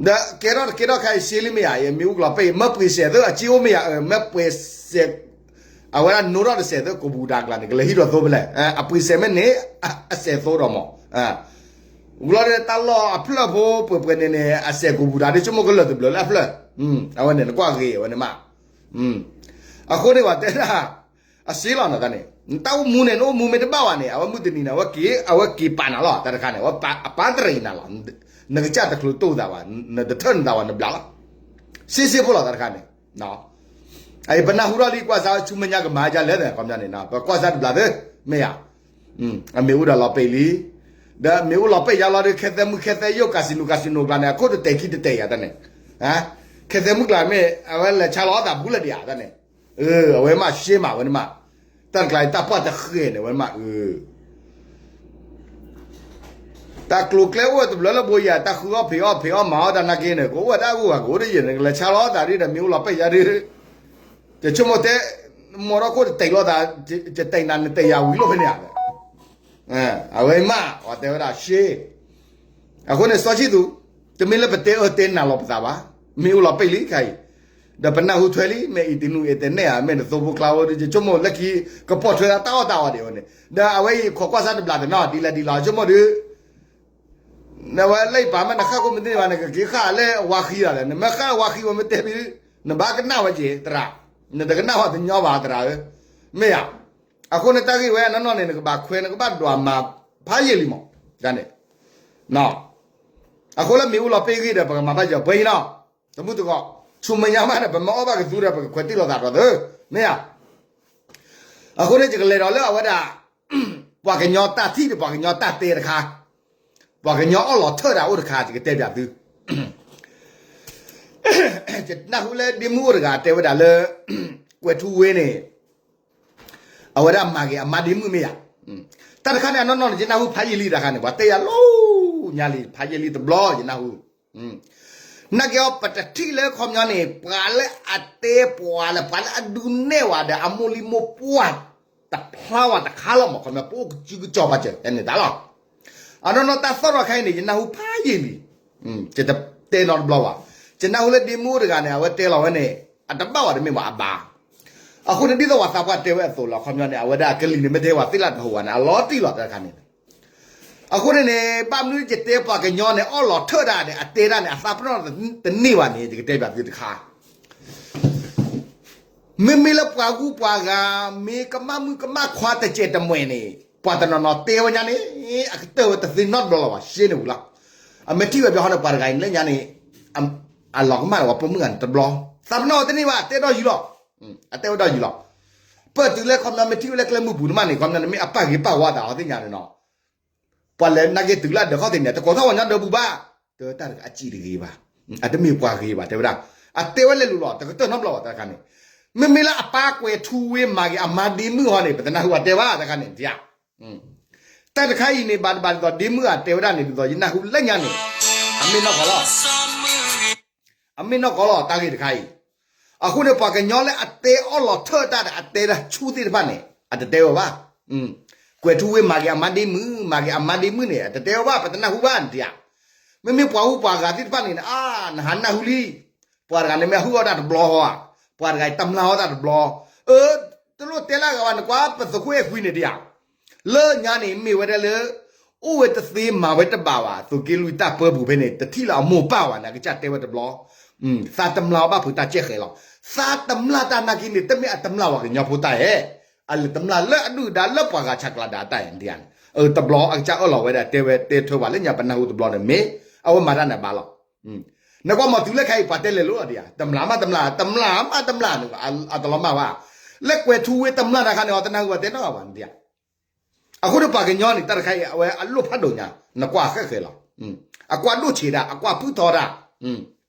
ဒီးကဲထီၣ်တကဲထီၣ်ခါအံၤ စ့လံမ့ၢ်ဧါ မ့ၢ်အူကလီၤပ့ၢ် မ့ၢ်ပှ့ၤစဲးသၢ အစ့အိၣ်မ့ၢ်ဧါ မ့ၢ်ပှ့ၤစဲး အဝဲဒၣ်နိထီၣ်တစဲးသၢ ကိးပူၤတၢ်ကျါန့ၣ် ကလဲၤဟံးထီၣ်သိဖဲလဲၣ် အပှ့ၤစဲးမ့ၢ်န့ၣ် အစဲးသိဒီးမး ဝံၤလီၤဒီးတၢ်လီၢ်အဖျၢၣ်ဖိပှဲၤပှဲၤန့ၣ်န့ၣ် အစဲးကိးပူၤတၢ် ဒ်ဆိကမိၣ်ကလၢာ်တဘျုးလၢအဖျၢၣ် အဝဲန့ၣ် နကွၢ်ဂ့ၤဝဲန့ၣ်မး အဃိန့ၣ် ပှၤတဲဒၣ် အစ့လီၤနတၢ်န့ၣ် နတၢ်အိၣ်မူန့ၣ် နအိၣ်မူမ့ၢ်တဘၣ်ဘၣ်န့ၣ် အဝဲမုၢ်တနံၤန့ၣ် အဝဲက့ၤ အဝဲက့ၤပာ်နၤလီၤ တၢ်တခါန့ၣ် အဝဲပာ်တရံးနၤလီၤ နကစၢ်တချုးတိၢ်သးဘၣ် နတထၢၣ်နသးဘၣ် နဘျးလီၤ စ့စ့ဖိလီၤ တၢ်တခါန့ၣ် ပနၢ်ဟူထီၣ်လံ ကွၢ်စါဆူမဲာ်ညါကမၤယါလဲၣ် ခီပညီန့ၣ် ပကွၢ်စါတဘျးသ့ မ့ၢ်ယါ, အမ့ၢ်အိၣ်ဒီးလီၤပဲာ်လံ, ဒီးမ့ၢ်အိၣ်လီၤပဲာ်ယါလီၤဒီး ခဲသဲမုၣ်ခဲသဲယိာ် casino casino ကျါန့ၣ် အခိၣ်တတဲာ်ခံတတဲာ်ယါတၢ်န့ၣ်, ခဲသဲမုၣ်ကျါမ့ၢ် အဝဲလဲၤဆါလီၤအသးဘူးလၢဒံးဧါတၢ်န့ၣ်, အဝဲမးရှဲမးဝဲန့ၣ်မး, တၢ်တကျါအံၤတၢ်ပှၢ်တဃဲၤန့ၣ်ဝဲမး တၢ်ကျိၤကျဲအိၣ်ဝဲတဘျီလၢဘိယၤ တၢ်ဃုအီၣ်ဖံးအီၣ်ဖံးအီၣ်မၤအီၣ်တၢ်နာ်က့န့ၣ် ကအိၣ်ဝဲဒၣ်အဂုၤအဂၤကအိၣ်ဒီးယဲၢ်န့ၣ် ကလဲၤဆါလီၤအသးဒ်ဒီး မ့ၢ်အိၣ်လီၤပဲာ်ယါဒ် ယဆိကမိၣ်တဲ မီထီၣ်ခိၣ်တတဲာ်လိာ်သး ယတဲာ်နၤနတဲာ်ယၤဝံၤလိာ်ဖဲန့ၣ်ဧါ, အဝဲမး အတဲဝဲဒၣ်ရှဲ, အဃိန့ၣ်စီၤဆံသူး တမ့ၢ်လၢပတဲအၢတဲနၤလီၤပသးဘၣ်, မ့ၢ်အိၣ်လီၤပဲာ်လံခါအံၤ, ဒီးပနၢ်ဟူထွဲလံ မ့ၢ်အံၤတနူအံၤတဲနဲၣ်ဧါ မ့ၢ်နသိဖိကျါဝဲဒီး ယဆိကမိၣ်လၢခံ ကပိာ်ထွဲဒၣ်တၢ်အီၣ်တၢ်အီဒံးဝဲန့ၣ် ဒီးအဝဲအံၤခိးကွၢ်စါတဘျးတနီၤ ဒ်လဲၣ်ဒ်လဲၣ် ဆိကမိၣ်ဒီး နဝဲလၢယပာ်မ့ၢ်နဃၣ်ခိၣ်မ့ၢ်တန့ၢ်ဘၣ် နကက့ၤဃၣ်လၢအဝါဃံလီၤလဲၣ် နမ့ၢ်ဃၣ်အဝါဃံဝဲမ့ၢ်တဲဘၣ် နဘၣ်ကနၣ်ဝဲက့ၤသရၣ်, နတကနၣ်ဝဲတညီဘၣ်သရၣ်ဧၢ, မ့ၢ်ဧါ, အဃိန့ၣ်တၢ်ဂ့ၢ်ဝဲအနီၢ်နီၢ်န့ၣ် နကဘၣ်ခွဲးနကဘၣ်ဒွးမၤဖးယံာ်လံမး, န့ၣ်, အဃိလၢမ့ၢ်အိၣ်လီၤပဲာ်ဂ့ၢ်ဒီး ပကမၤဘၣ်ယီၤပှဲၤအံၤနီၤ, တမုၢ်တဂီၢ်, ဆူမဲာ်ညါမးဒီး ပမ့ၢ်အီၣ်ဘၣ်ကသူဒီး ပကခွဲးတံၢ်လိာ်သးဒီးသု, မ့ၢ်ဧါ, အဃိန့ၣ် ယကလဲၤဒီးလၢအဝဲဒၣ် ပှၤကညီတၢ်ထံၣ်ဒီးပှၤကညီတၢ်တဲတခါ, ပှၤကညီအီၣ်လီၤထၢၣ်တၢ်အိၣ်တခါ ယကတဲပၠးသု, ယနၢ်ဟူလၢဒ့မုၣ်အိၣ်တဂၤတဲဝဲဒၣ်လၢ ကွဲၤထူဝ့န့ၣ် အဝဲဒၣ်မၤက့ၤအမါဒ့မုၣ်မ့ၢ်ယါ, တၢ်တခါန့ၣ် အနီၢ်နီၢ်န့ၣ် ယနၢ်ဟူဖးယံာ်လံတၢ်တခါန့ၣ် ပှၤတဲယၤလီၤညါလံ ဖးယံာ်လံတဘျီ ယနၢ်ဟူ နာ်က့အီၤ ပတထံၣ်လၢခီပညီန့ၣ် ပှၤလၢအတဲပှၤလၢ ပှၤလၢအဒုးနဲၣ်ဝဲဒီး အမိၢ်လံမိၢ်ပှၢ် တဖျါဝဲတခါလီၤမး ခီပညီ ပအိၣ်ကစုကစီၤပာ်စၢၤ တဲန့ၣ်တၢ်လီၤ. အနီၢ်နီၢ်တၢ်သီၣ်ထီၣ်ခါအံၤန့ၣ် ယနၢ်ဟူဖးယံာ်လံ, ယတတဲနီတဘျီဘၣ်, ယနၢ်ဟူလၢဒ့မုၣ်အိၣ်တဂၤန့ၣ် အဝဲတဲလီၤဝဲန့ၣ် အတဘၣ်ဝဲတမ့ၢ်ဘၣ်အဘၣ်, အဃိန့ၣ် ဒ်သိးပှၤသးပှၢ်တဲဝဲအသိးလီၤ ခီပညီန့ၣ် အဝဲဒၣ်ကလံၤန့ၣ် မ့ၢ်တဲဝဲသ့ၣ်လၢတဟူးဝဲန့ၣ် အလီၤတံၢ်လီၤတၢ်တခါန့ၣ် အဃိန့ၣ်န့ၣ် ဘၣ်မနုၤယတဲပှၤကညီန့ၣ် အီၣ်လီၤထၢၣ်တၢ်ဒီး အတဲတၢ်န့ၣ် အသးပနီၣ်တန့ၢ်ဘၣ်န့ၣ် ယကတဲပၠးသုတခါ, မ့မ့ၢ်လၢပှၤဂုၤပှၤဂၤ မ့ၢ်ကမၣ်မုၣ်ကမၣ်ခွါတစဲးတမှဲၤန့ၣ် ပှၤတနီၤနီၤတဲဝဲညါန့ၣ် အကတၢၢ်ဝဲတသ့နီတဘျီလီၤဘၣ် ရှဲန့ၣ်ဝံၤလီၤ. အမ့ၢ်ထံၣ်ဝဲဘၣ်ဟီန့ၣ် ပှၤတဂၤအံၤလၢညါန့ၣ် အလီၤကမၣ်ဒီးပှၤပိာ်မုၣ်ဂၤန့ၣ်တဘျီ, သးပနီၣ်ဝဲတန့ၢ်ဘၣ် တဲဒီးယံၤလီၤ, အတဲဝဲဒီးယံၤလီၤ. ပတုၤလၢခီပညီမ့ၢ်ထံၣ်ဝဲလၢကျဲမုၢ်ပူၤတမံၤန့ၣ် ခီပညီန့ၣ် မ့ၢ်အပၢ်ဂ့ၤပၢ်ဝါသးအီၤသ့ၣ်ညါန့ၣ်နီၤ ပှၤလဲၤနာ်က့တုၤလၢအဒၢးခီၣ်ထံးန့ၣ် တကိးထီၣ်ပှၤညီဒၢးပူၤဘၣ်, တဲဝဲတၢ်တဂၤအစံးတဂ့ၤဘၣ်, အတမ့ၢ်ပှၤဂ့ၤဘၣ် တဲဝဲဒၣ်, အတဲဝဲလဲၤလိၤလီၤ တကတၢၢ်နီတဘျီဘၣ်တၢ်တခါန့ၣ်, မ့မ့ၢ်လၢအပၢ်ကွဲၤထူဝ့မၤက့ၤအမါဒ့မုၣ်ဟီန့ၣ် ပတနၢ်ဟူအတဲဘၣ်တၢ်တခါန့ၣ် တၢ်တခါအံၤန့ၣ် ဘၣ်တဘၣ်ဒ်သိးဒ့မုၣ်အတဲဝဲဒၣ်န့ၣ် ဒ်သိးယနၢ်ဟူလၢညါန့ၣ်, အမ့ၢ်နီၢ်ကီၢ်လီၤ အမ့ၢ်နီၢ်ကီၢ်လီၤ တၢ်ဂ့ၢ်တခါအံၤ, အဃိန့ၣ် ပှၤကညီလၢအတဲအီၣ်လီၤထၢၣ်တၢ်ဒီး အတဲတၢ်ဆူသ့ၣ်တဖၣ်န့ၣ် အတတဲဝဲဘၣ်, ကွဲၤထူဝ့မၤက့ၤအမါဒ့မုၣ် မၤက့ၤအမါဒ့မုၣ်န့ၣ် အတတဲဝဲဘၣ် ပတနၢ်ဟူဘၣ်န့ၣ်ဧါ, မ့မ့ၢ်ပှၤဂုၤပှၤဂၤသ့ၣ်တဖၣ်န့ၣ် အါ နဟးနၢ်ဟူလံ, ပှၤတဂၤန့ၣ်မ့ၢ်အဟုၣ်အီၣ်တၢ်တဘျီဟီဧါ, ပှၤတဂၤအံၤတမျၢ်အီၣ်တၢ်တဘျီ, အၢ တလိၣ်တဲလၢအဂၤဘၣ် နကွၢ်ပသုးခိၣ်အဲၣ်ခွံန့ၣ်တဧါ လၢညါန့ၣ် မ့ၢ်ဝဲဒၣ်လၢ အိၣ်ဝဲတသ့မၤဝဲတဘၣ်ဘၣ် သုးက့လွံၢ်တၢ်ပၢပူၤဖဲန့ၣ် တထံၣ်လၢအမိၢ်ပၢ်ဘၣ်န့ၣ် အကစၢ်တဲဝဲတဘျီ, သးတမျၢ်အီၣ်ဘၣ်ဖုးတၢ်ကဲဃဲၤလီၤ, သးတမျၢ်တၢ်နာ်က့န့ၣ် တမ့ၢ်အတမျၢ်ပှၤကညီဖိတၢ်ဧဲ, အလဲၤတမျၢ်လၢအဒုၣ်ဒါလၢပှၤဂၤဆးကျးဒၣ်တၢ်ဧဲန့ၣ်ဧါ, တဘျီအကစၢ်အၢၣ်လီၤဝဲဒၣ်တဲဝဲတဲထွဲဝဲလၢညါပနၢ်ဟူတဘျီန့ၣ် မ့ၢ်အဝဲမၤတၢ်န့ၣ်ဘၣ်လီၤ. နကွၢ်မၤတုၤလၢခဲအံၤ ပှၤတဲလဲၤလိၤလီၤဒံးဧါ, တမျၢ်မးတမျၢ် တမျၢ်မးတမျၢ်န့ၣ် အတလီၤမၢ်ဘၣ်, လၢကွဲၤထူဝ့တမျၢ်တခါန့ၣ် အတနၢ်ဟူဘၣ်တဲနီတဂၤဘၣ်န့ၣ်ဧါ, အဃိန့ၣ်ပှၤကညီန့ၣ် တၢ်တခါအံၤ အဝဲအလိၣ်ဖးဒိၣ်ညါ နကွၢ်ဃဲဃဲၤလီၤ, အကွၢ်ဒိၣ်ဆံးတၢ် အကွၢ်ဖုၣ်ထီတၢ်,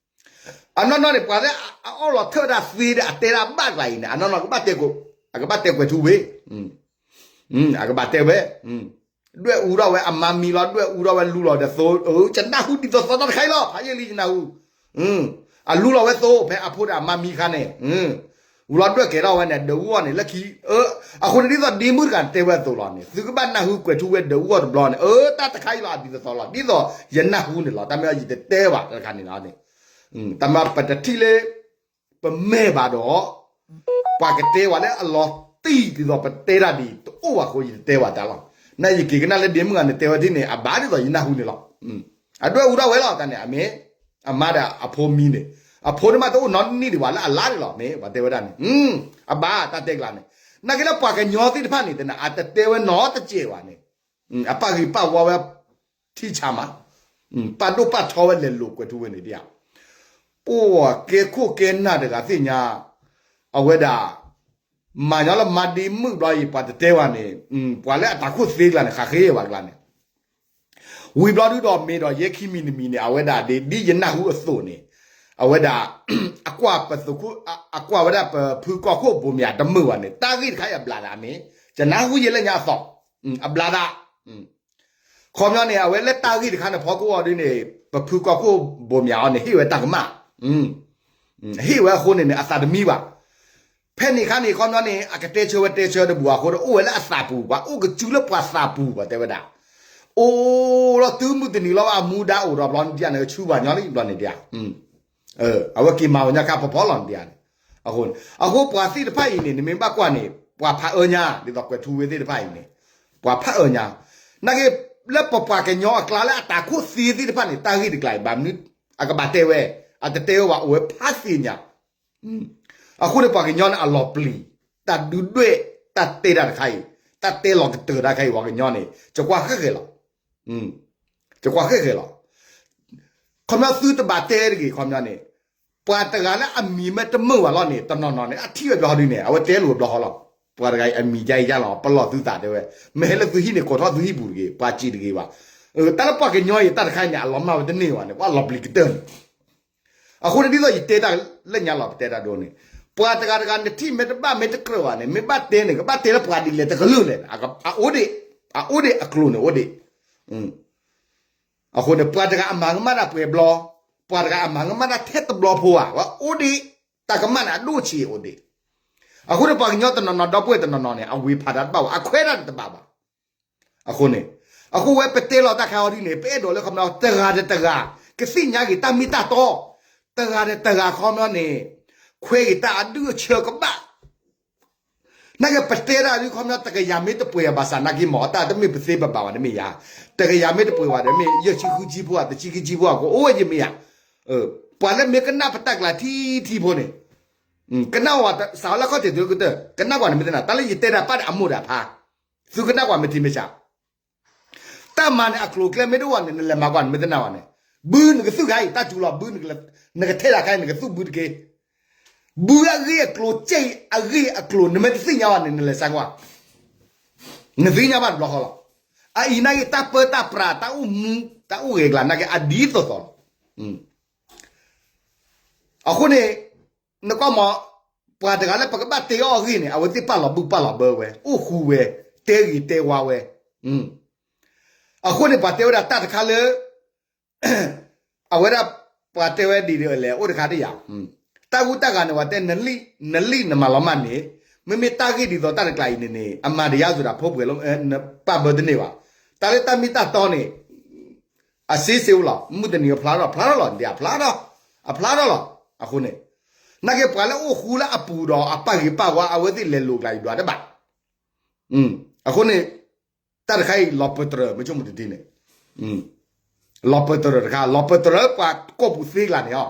အနီၢ်နီၢ်န့ၣ် ပှၤလၢအအီၣ်လီၤထၢၣ်တၢ်သ့ဒီးအတဲတၢ်ဘၣ်ကျါအံၤန့ၣ် အနီၢ်နီၢ်ကဘၣ်တဲ, အကဘၣ်တဲကွဲၤထူဝ့ အကဘၣ်တဲဝဲ, ဒွဲၣ်အူထီၣ်ဝဲအမါမံလီၤ ဒွဲၣ်အူထီၣ်ဝဲလူလီၤဒီးသိ, ယနၢ်ဟူဒ်သိးသီတီၢ်တခါအံၤလီၤ ဖးယံာ်လံယနၢ်ဟူ, အလူလီၤဝဲသိ ဖဲအဖိဒီးအမါမံခါန့ၣ်, ဝူလီၤဒွဲၣ်ကဲထီၣ်ဝဲန့ၣ် ဒုးအူအီၣ်န့ၣ် လၢခံ, အဃိန့ၣ်ဒ်သိးဒ့မုၣ်တဂၤတဲဝဲအသိးလီၤန့ၣ် သုကဘၣ်နၢ်ဟူကွဲၤထူဝ့ဒုးအူအီၣ်တဘျီန့ၣ် အၢ တၢ်တခါအံၤလီၤ အဒ်သိးသိးလီၤ ဒ်သိးယနၢ်ဟူန့ၣ်လီၤ တၢ်မ့ၢ်အီၤယတတဲဘၣ်တၢ်တခါန့ၣ်လီၤန့ၣ်, တၢ်မ့ၢ်ပတထံၣ်လၢ ပမဲာ်ဘၣ်ဒီး ပှၤကတဲဝဲလၢအလီၤတံၢ်ဒ်သိးပတဲတၢ်ဒ်အံၤ တအိၣ်ဘၣ်အဃိ ယတတဲဘၣ်တၢ်လီၤ. နာ်ယက့ၤကနၣ်လၢဒ့မုၣ်ဂၤန့ၣ် တဲဝဲဒ်န့ၣ် အဘၣ်ဒ်သိးယနၢ်ဟူန့ၣ်လီၤ. အဒွဲၣ်အူထီၣ်ဝဲလီၤ တၢ်န့ၣ် အမ့ၢ် အမါဒီးအဖိမံန့ၣ် အဖိန့ၣ်မးတအိၣ်နီတနံၣ်ဒံးဘၣ်လၢအလါဒံးလီၤ မ့ၢ်ပှၤတဲဝဲဒၣ်န့ၣ် အဘၣ်တၢ်တဲကျါန့ၣ် နာ်က့လၢပှၤကညီသ့ၣ်တဖၣ်န့ၣ် တန့ၣ် အတတဲဝဲနီတစဲးဘၣ်န့ၣ် အပၢ်ဂ့ၤပၢ်ဝါဝဲ ထံဆးမး ပာ်ဒိၣ်ပာ်ထီဝဲလဲၤလိာ်ကွဲၤထူဝ့န့ၣ်ဒ်ဧါ ပှၤကဲခိၣ်ကဲနၢ်တဂၤသ့ၣ်ညါ အဝဲဒၣ် မၤညီလၢမၤဒ့မုၣ်ဘျီအံၤ ပှၤတတဲဝဲန့ၣ် ပှၤလၢအတၢ်ခိၣ်သ့ကျါန့ၣ် ဃးဃ့ဝဲကျါန့ၣ် ဝံၤဘျီဒုဒီးမ့ၢ်ဒီးယဲခံမံၤတမံၤန့ၣ် အဝဲဒၣ်ဒ် ဒ်ယနၢ်ဟူအသိးန့ၣ် အဝဲဒၣ် အကွၢ်ပသုးခိၣ် အကွၢ်ဝဲဒၣ်ပဖုကီၢ်ခိၣ်ဘိမၠးတမုာ်ဘၣ်န့ၣ် တၢ်ဂ့ၢ်တခါအံၤအဘျးသးမ့ၢ် ယနၢ်ဟူယဲလၢညါအသီၣ် အဘျးသး ခီပညီန့ၣ် အဝဲလၢတၢ်ဂ့ၢ်တခါန့ၣ် ဖီခိၣ်အီၤဒ်န့ၣ် ပဖုကီၢ်ခိၣ်ဘိမၠးအီၤန့ၣ် ဟ့ၣ်ဝဲတၢ်ကမၣ် ဟ့ၣ်ဝဲအဃိန့ၣ်န့ၣ် အသးတမံဘၣ်. ဖဲန့ၣ်အခါန့ၣ် ခီပညီန့ၣ် အကတဲဆၢဝဲတဲဆၢတဘူၣ်အဃိဒီး အိၣ်ဝဲလၢအသးပူၤ ပှၤအိၣ်ကစုလၢပှၤသးပူၤ ပှၤတဲဝဲဒၣ် အိၣ်လီၤတုၤမုၢ်တနံၤလီၤ အမူဒါအိၣ်ဒီးဘျီန့ၣ်ဒ်န့ၣ် ဆူဘၣ်ညီလံဘျီန့ၣ်ဒ် အဝဲက့ၤမၤဝဲညါခါဖီဖီလီၤန့ၣ်ဒ်န့ၣ် အဃိန့ၣ် အဃိပှၤသ့ၣ်တဖၣ်အံၤန့ၣ် နမ့ၢ်ဘၣ်ကွၢ်န့ၣ် ပှၤဖးအၢညါ ဒ်သိးကွဲးထူဝ့သ့ၣ်တဖၣ်အံၤန့ၣ် ပှၤဖးအၢညါ နာ်က့ လၢပပှၤကညီအကျါလၢအတၢ်ခိၣ်သ့သ့ၣ်တဖၣ်န့ၣ် တၢ်ဂ့ၢ်တကျါအံၤ ဘၣ်မနုၤ အကဘၣ်တဲဝဲ အတတဲဝဲဘၣ် အိၣ်ဝဲဖးသ့ၣ်ညါ အဃိန့ၣ် ပှၤကညီန့ၣ်အလီၤပျံၤ တၢ်ဒုးဒွဲၣ် တၢ်တဲတၢ်တခါအံၤ တၢ်တဲလီၤကတၢၢ်တၢ်တခါအံၤ ပှၤကညီန့ၣ် ကကွၢ်ဃဲဃဲလီၤ ကကွၢ်ဃဲဃဲလီၤ. ခီပညီသုတဘၣ်တဲတဂ့ၤ ခီပညီန့ၣ် ပှၤတဂၤလၢအမံၤမ့ၢ်တမုာ်ဘၣ်လီၤန့ၣ် တနီၤနီၤန့ၣ် အထံၣ်ဝဲဘျီဟီဒ်န့ၣ် အဝဲတဲလိာ်ဘျီဟီလီၤ. ပှၤတဂၤအံၤအမံၤဒ်အံၤယါလီၤ ပလီၢ်သုသးတဲဝဲ မ့ၢ်ဟဲလၢသုဟံၣ်န့ၣ် ကိးထီၣ်သုဟံၣ်ပူၤတဂ့ၤ ပှၤစံးတဂ့ၤဘၣ်. တၢ်လၢပှၤကညီအံၤတၢ်တခါအံၤန့ၣ် အလီၤမၢ်ဝဲတန့ၢ်ဘၣ်န့ၣ် ပှၤလီၤပျံၤကတၢၢ်န့ၣ် အဃိန့ၣ် ဒ်သိးယတဲတၢ်လၢညါလီၤ ပတဲတၢ်ဒိန့ၣ် ပှၤတဂၤတဂၤနထံၣ်မ့ၢ်တဘၣ်မ့ၢ်တကြၢးဘၣ်န့ၣ် မ့ၢ်ဘၣ်တဲန့ၣ် ကဘၣ်တဲလၢပှၤဒ်လဲၣ်တကလုာ်လဲၣ် အအိၣ်ဒံး အအိၣ်ဒံးအကျိၤန့ၣ်အိၣ်ဒံး အဃိန့ၣ် ပှၤတဂၤအမၤကမၣ်တၢ်ပှဲၤဘျီ ပှၤတဂၤအမၤကမၣ်တၢ်ထဲတဘျီဖိဧါ အိၣ်ဒံး တၢ်ကမၣ်န့ၣ်အဒိၣ်ဆံးအိၣ်ဒံး အဃိန့ၣ် ပှၤကညီတနီၤနီၤ ဒီပုၢ်ဝဲၢ်တနီၤနီၤန့ၣ် အဝံၤဖးတၢ်တဘၣ်ဘၣ် အခွဲးတၢ်တဘၣ်ဘၣ် အဃိန့ၣ် အဃိဝဲပတဲလီၤတၢ်ခါအီၤဒ်န့ၣ် ပအဲၣ်ဒိးလၢခီပညီ တဂၤဒီးတဂၤ ကသ့ၣ်ညါက့ၤတၢ်မ့ၢ်တၢ်တီ တဂၤဒီးတဂၤခီပညီန့ၣ် ခွဲးက့ၤတၢ်အဒုၣ်အဆၢကဘၣ် နာ်က့ပတဲတၢ်ဒ်ခီပညီ တကယၤမ့ၢ်တပှဲၤဘၣ်ဆၣ် နာ်က့မ့ၢ်အတၢ်တမ့ၢ်ပသ့ပဘၣ်ဘၣ်န့ၣ်မ့ၢ်ယါ တကယၤမ့ၢ်တပှဲၤဘၣ်ဒီး မ့ၢ်ယဲၢ်ဆံဃုဆံဖိဧါ တဆံခံဆံဖိဧါ ကအိၣ်ဝဲယမ့ၢ်ယါ ပှၤလၢမ့ၢ်ကနၣ်ပတၢ်ကျါထံထံဖိန့ၣ် ကနၣ်ဝဲစးလၢခီၣ်ထံးတုၤကတၢၢ် ကနၣ်ကွၢ်န့ၣ်မ့ၢ်သ့ၣ်နၤ တၢ်လၢယတဲတၢ်ပာ်ဒီးအမိၢ်ဒီးအဖါ သုကနၣ်ကွၢ်မ့ၢ်ထံမ့ၢ်ဆး တၢ်မၤန့ၣ်အကျိၤအကျဲမ့ၢ်တအိၣ်န့ၣ် နလဲၤမၤကွၢ်န့ၣ်မ့ၢ်သ့ၣ်နၤဝဲန့ၣ် ဘုနကသုၣ်ခါအံၤ တၢ်စူၤလီၤ ဘု နကထဲဒၣ်ခါအံၤ နကသုၣ်ဘုတက့ၢ် ဘုအဂ့ၢ်အကျိၤ ကဲအံၤအဂ့ၢ်အကျိၤ နမ့ၢ်တသ့ၣ်ညါဘၣ်န့ၣ် နလဲၤစါကွၢ် နသ့ၣ်ညါဘၣ်တဘျီဃီလီၤ. အအံၤနာ်က့ တၢ်ပၢတၢ်ပြး တၢ်အိၣ်မူ တၢ်အိၣ်ဂဲၤကျါနာ်က့အဒ်သိးသိးလီၤ. အဃိန့ၣ် နကွၢ်မး ပှၤတဂၤလၢပကဘၣ်တဲအီၤအဂ့ၢ်န့ၣ် အဝဲသ့ၣ်ပာ်လီၤဘူၣ်ပာ်လီၤဘၢဝဲ အိၣ်ဃူဝဲ တဲဂ့ၤတဲဝါဝဲ အဃိန့ၣ် ပှၤတဲဝဲဒၣ်တၢ်တခါလၢ အဝဲဒၣ်ပှၤတဲဝဲဒ်လဲၣ် အိၣ်တခါတယၤ တၢ်ဂူတၢ်ဂၤန့ၣ် ပှၤတဲ နလံၣ်နမၤလီၤမၢ်န့ၣ် မ့မ့ၢ်တၢ်ဂ့ၢ်ဒ်သိးတၢ်တကျါအံၤန့ၣ်န့ၣ် အမၤတယါစူၤဒၣ်ဖိပှဲၤလၢ ပာ်ဘၢတန့ၢ်ဘၣ်. တၢ်လၢတၢ်မ့ၢ်တၢ်တီန့ၣ် အစ့စ့အိၣ်လီၤ မုၢ်တနံၤအဖျါထီၣ် ဖျါထီၣ်လီၤ ဒ်အဖျါထီၣ် အဖျါထီၣ်လီၤ. အဃိန့ၣ် နာ်က့ပှၤလၢအိၣ်ဃူလၢအပူၤဒီးအပာ်ဂ့ၤပာ်ဝါ အဝဲသ့ၣ်လဲၤလိာ်ကျါအံၤဒွးတဘၣ် အဃိန့ၣ် တၢ်တခါအံၤ လီၤပတြၢၤ မ့ၢ်ဆိကမိၣ်တထံန့ၣ် လီၤပတြၢၤတခါ လီၤပတြၢၤပှၤကိာ်ပူၤသ့ကျါန့ၣ်လီၤ.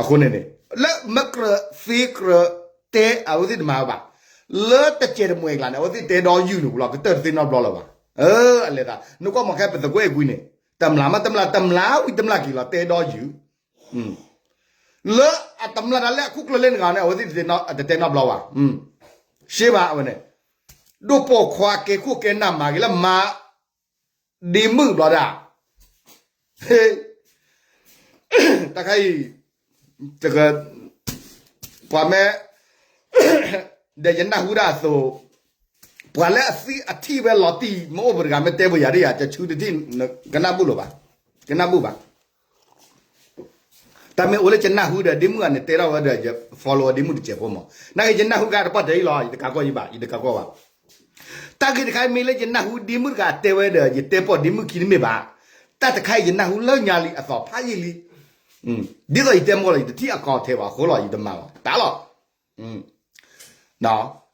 အဃိန့ၣ်န့ၣ် လၢမ့ၢ်ကြၢးသ့ကြၢးတဲ အဝဲသ့ၣ်တမၤဝဲဘၣ်. လၢတစဲးတမှဲၤကျါန့ၣ် အဝဲသ့ၣ်တဲဒီးယုၢ်န့ၣ်ပူၤလီၤ ကတၢၢ်တသ့နီတဘျီလၢၤဘၣ်. အလဲၤသး နကွၢ်မ့ၢ်ခဲပသကွဲးအကွံန့ၣ် တမျၢ်မ့ၢ်တမျၢ် တမျၢ်ဝံၤတမျၢ်က့ၤလီၤ တဲဒီးယုၢ် လၢအတမျၢ်တၢ်လၢအခိၣ်ကျၢၢ်လၢနဂၤန့ၣ် အဝဲသ့ၣ်တတဲနီတဘျီဘၣ်. ရှဲမးအဝဲန့ၣ် ဒိၣ်ပိာ်ခွါကဲခိၣ်ကဲနၢ်မၤဂ့ၤလၢမၤ ဒ့မုၣ်ဘျီဒၣ် တၢ်ခါအံၤ ပှၤမ့ၢ် ဒီးယနၢ်ဟူဒၣ်အသိး ပှၤလၢအသံအထံၣ်ဝဲလီၤတံၢ်မ့ၢ်အိၣ်ပတဂၤ မ့ၢ်တဲပယၤဒ်ယၤ တဆူတထံၣ် ကနၢ်ဘူၣ်လၢၤဘၣ်. ကနၢ်ဘူၣ်ဘၣ်. တၢ်မ့ၢ်အိၣ်လၢယနၢ်ဟူဒီး ဒ့မုၣ်ဂၤန့ၣ်တဲထီၣ်ဝဲဒီး ယ follow ဒ့မုၣ်တစဲးဖိမး နာ်က့ယနၢ်ဟူကါတပှၢ်တၢၢ်အံၤလီၤ ယတကးကီၢ်ယဘၣ် ယတကးကီၢ်ဘၣ်. တၢ်ဂ့ၢ်တခါအံၤမ့ၢ်လၢယနၢ်ဟူဒ့မုၣ်တဂၤတဲဝဲဒီး ယတဲပိာ်ဒ့မုၣ်ခံတမ့ၢ်ဘၣ်. တၢ်တခါအံၤယနၢ်ဟူလၢညါလံအသီဖးယံာ်လံ. ဒ်သိးယတဲမ့ၢ်လီၤ ယတထံၣ်အကီၢ်ထဲဘၣ်အဃိလီၤ ယတမၤဘၣ် တၢ်လီၤ.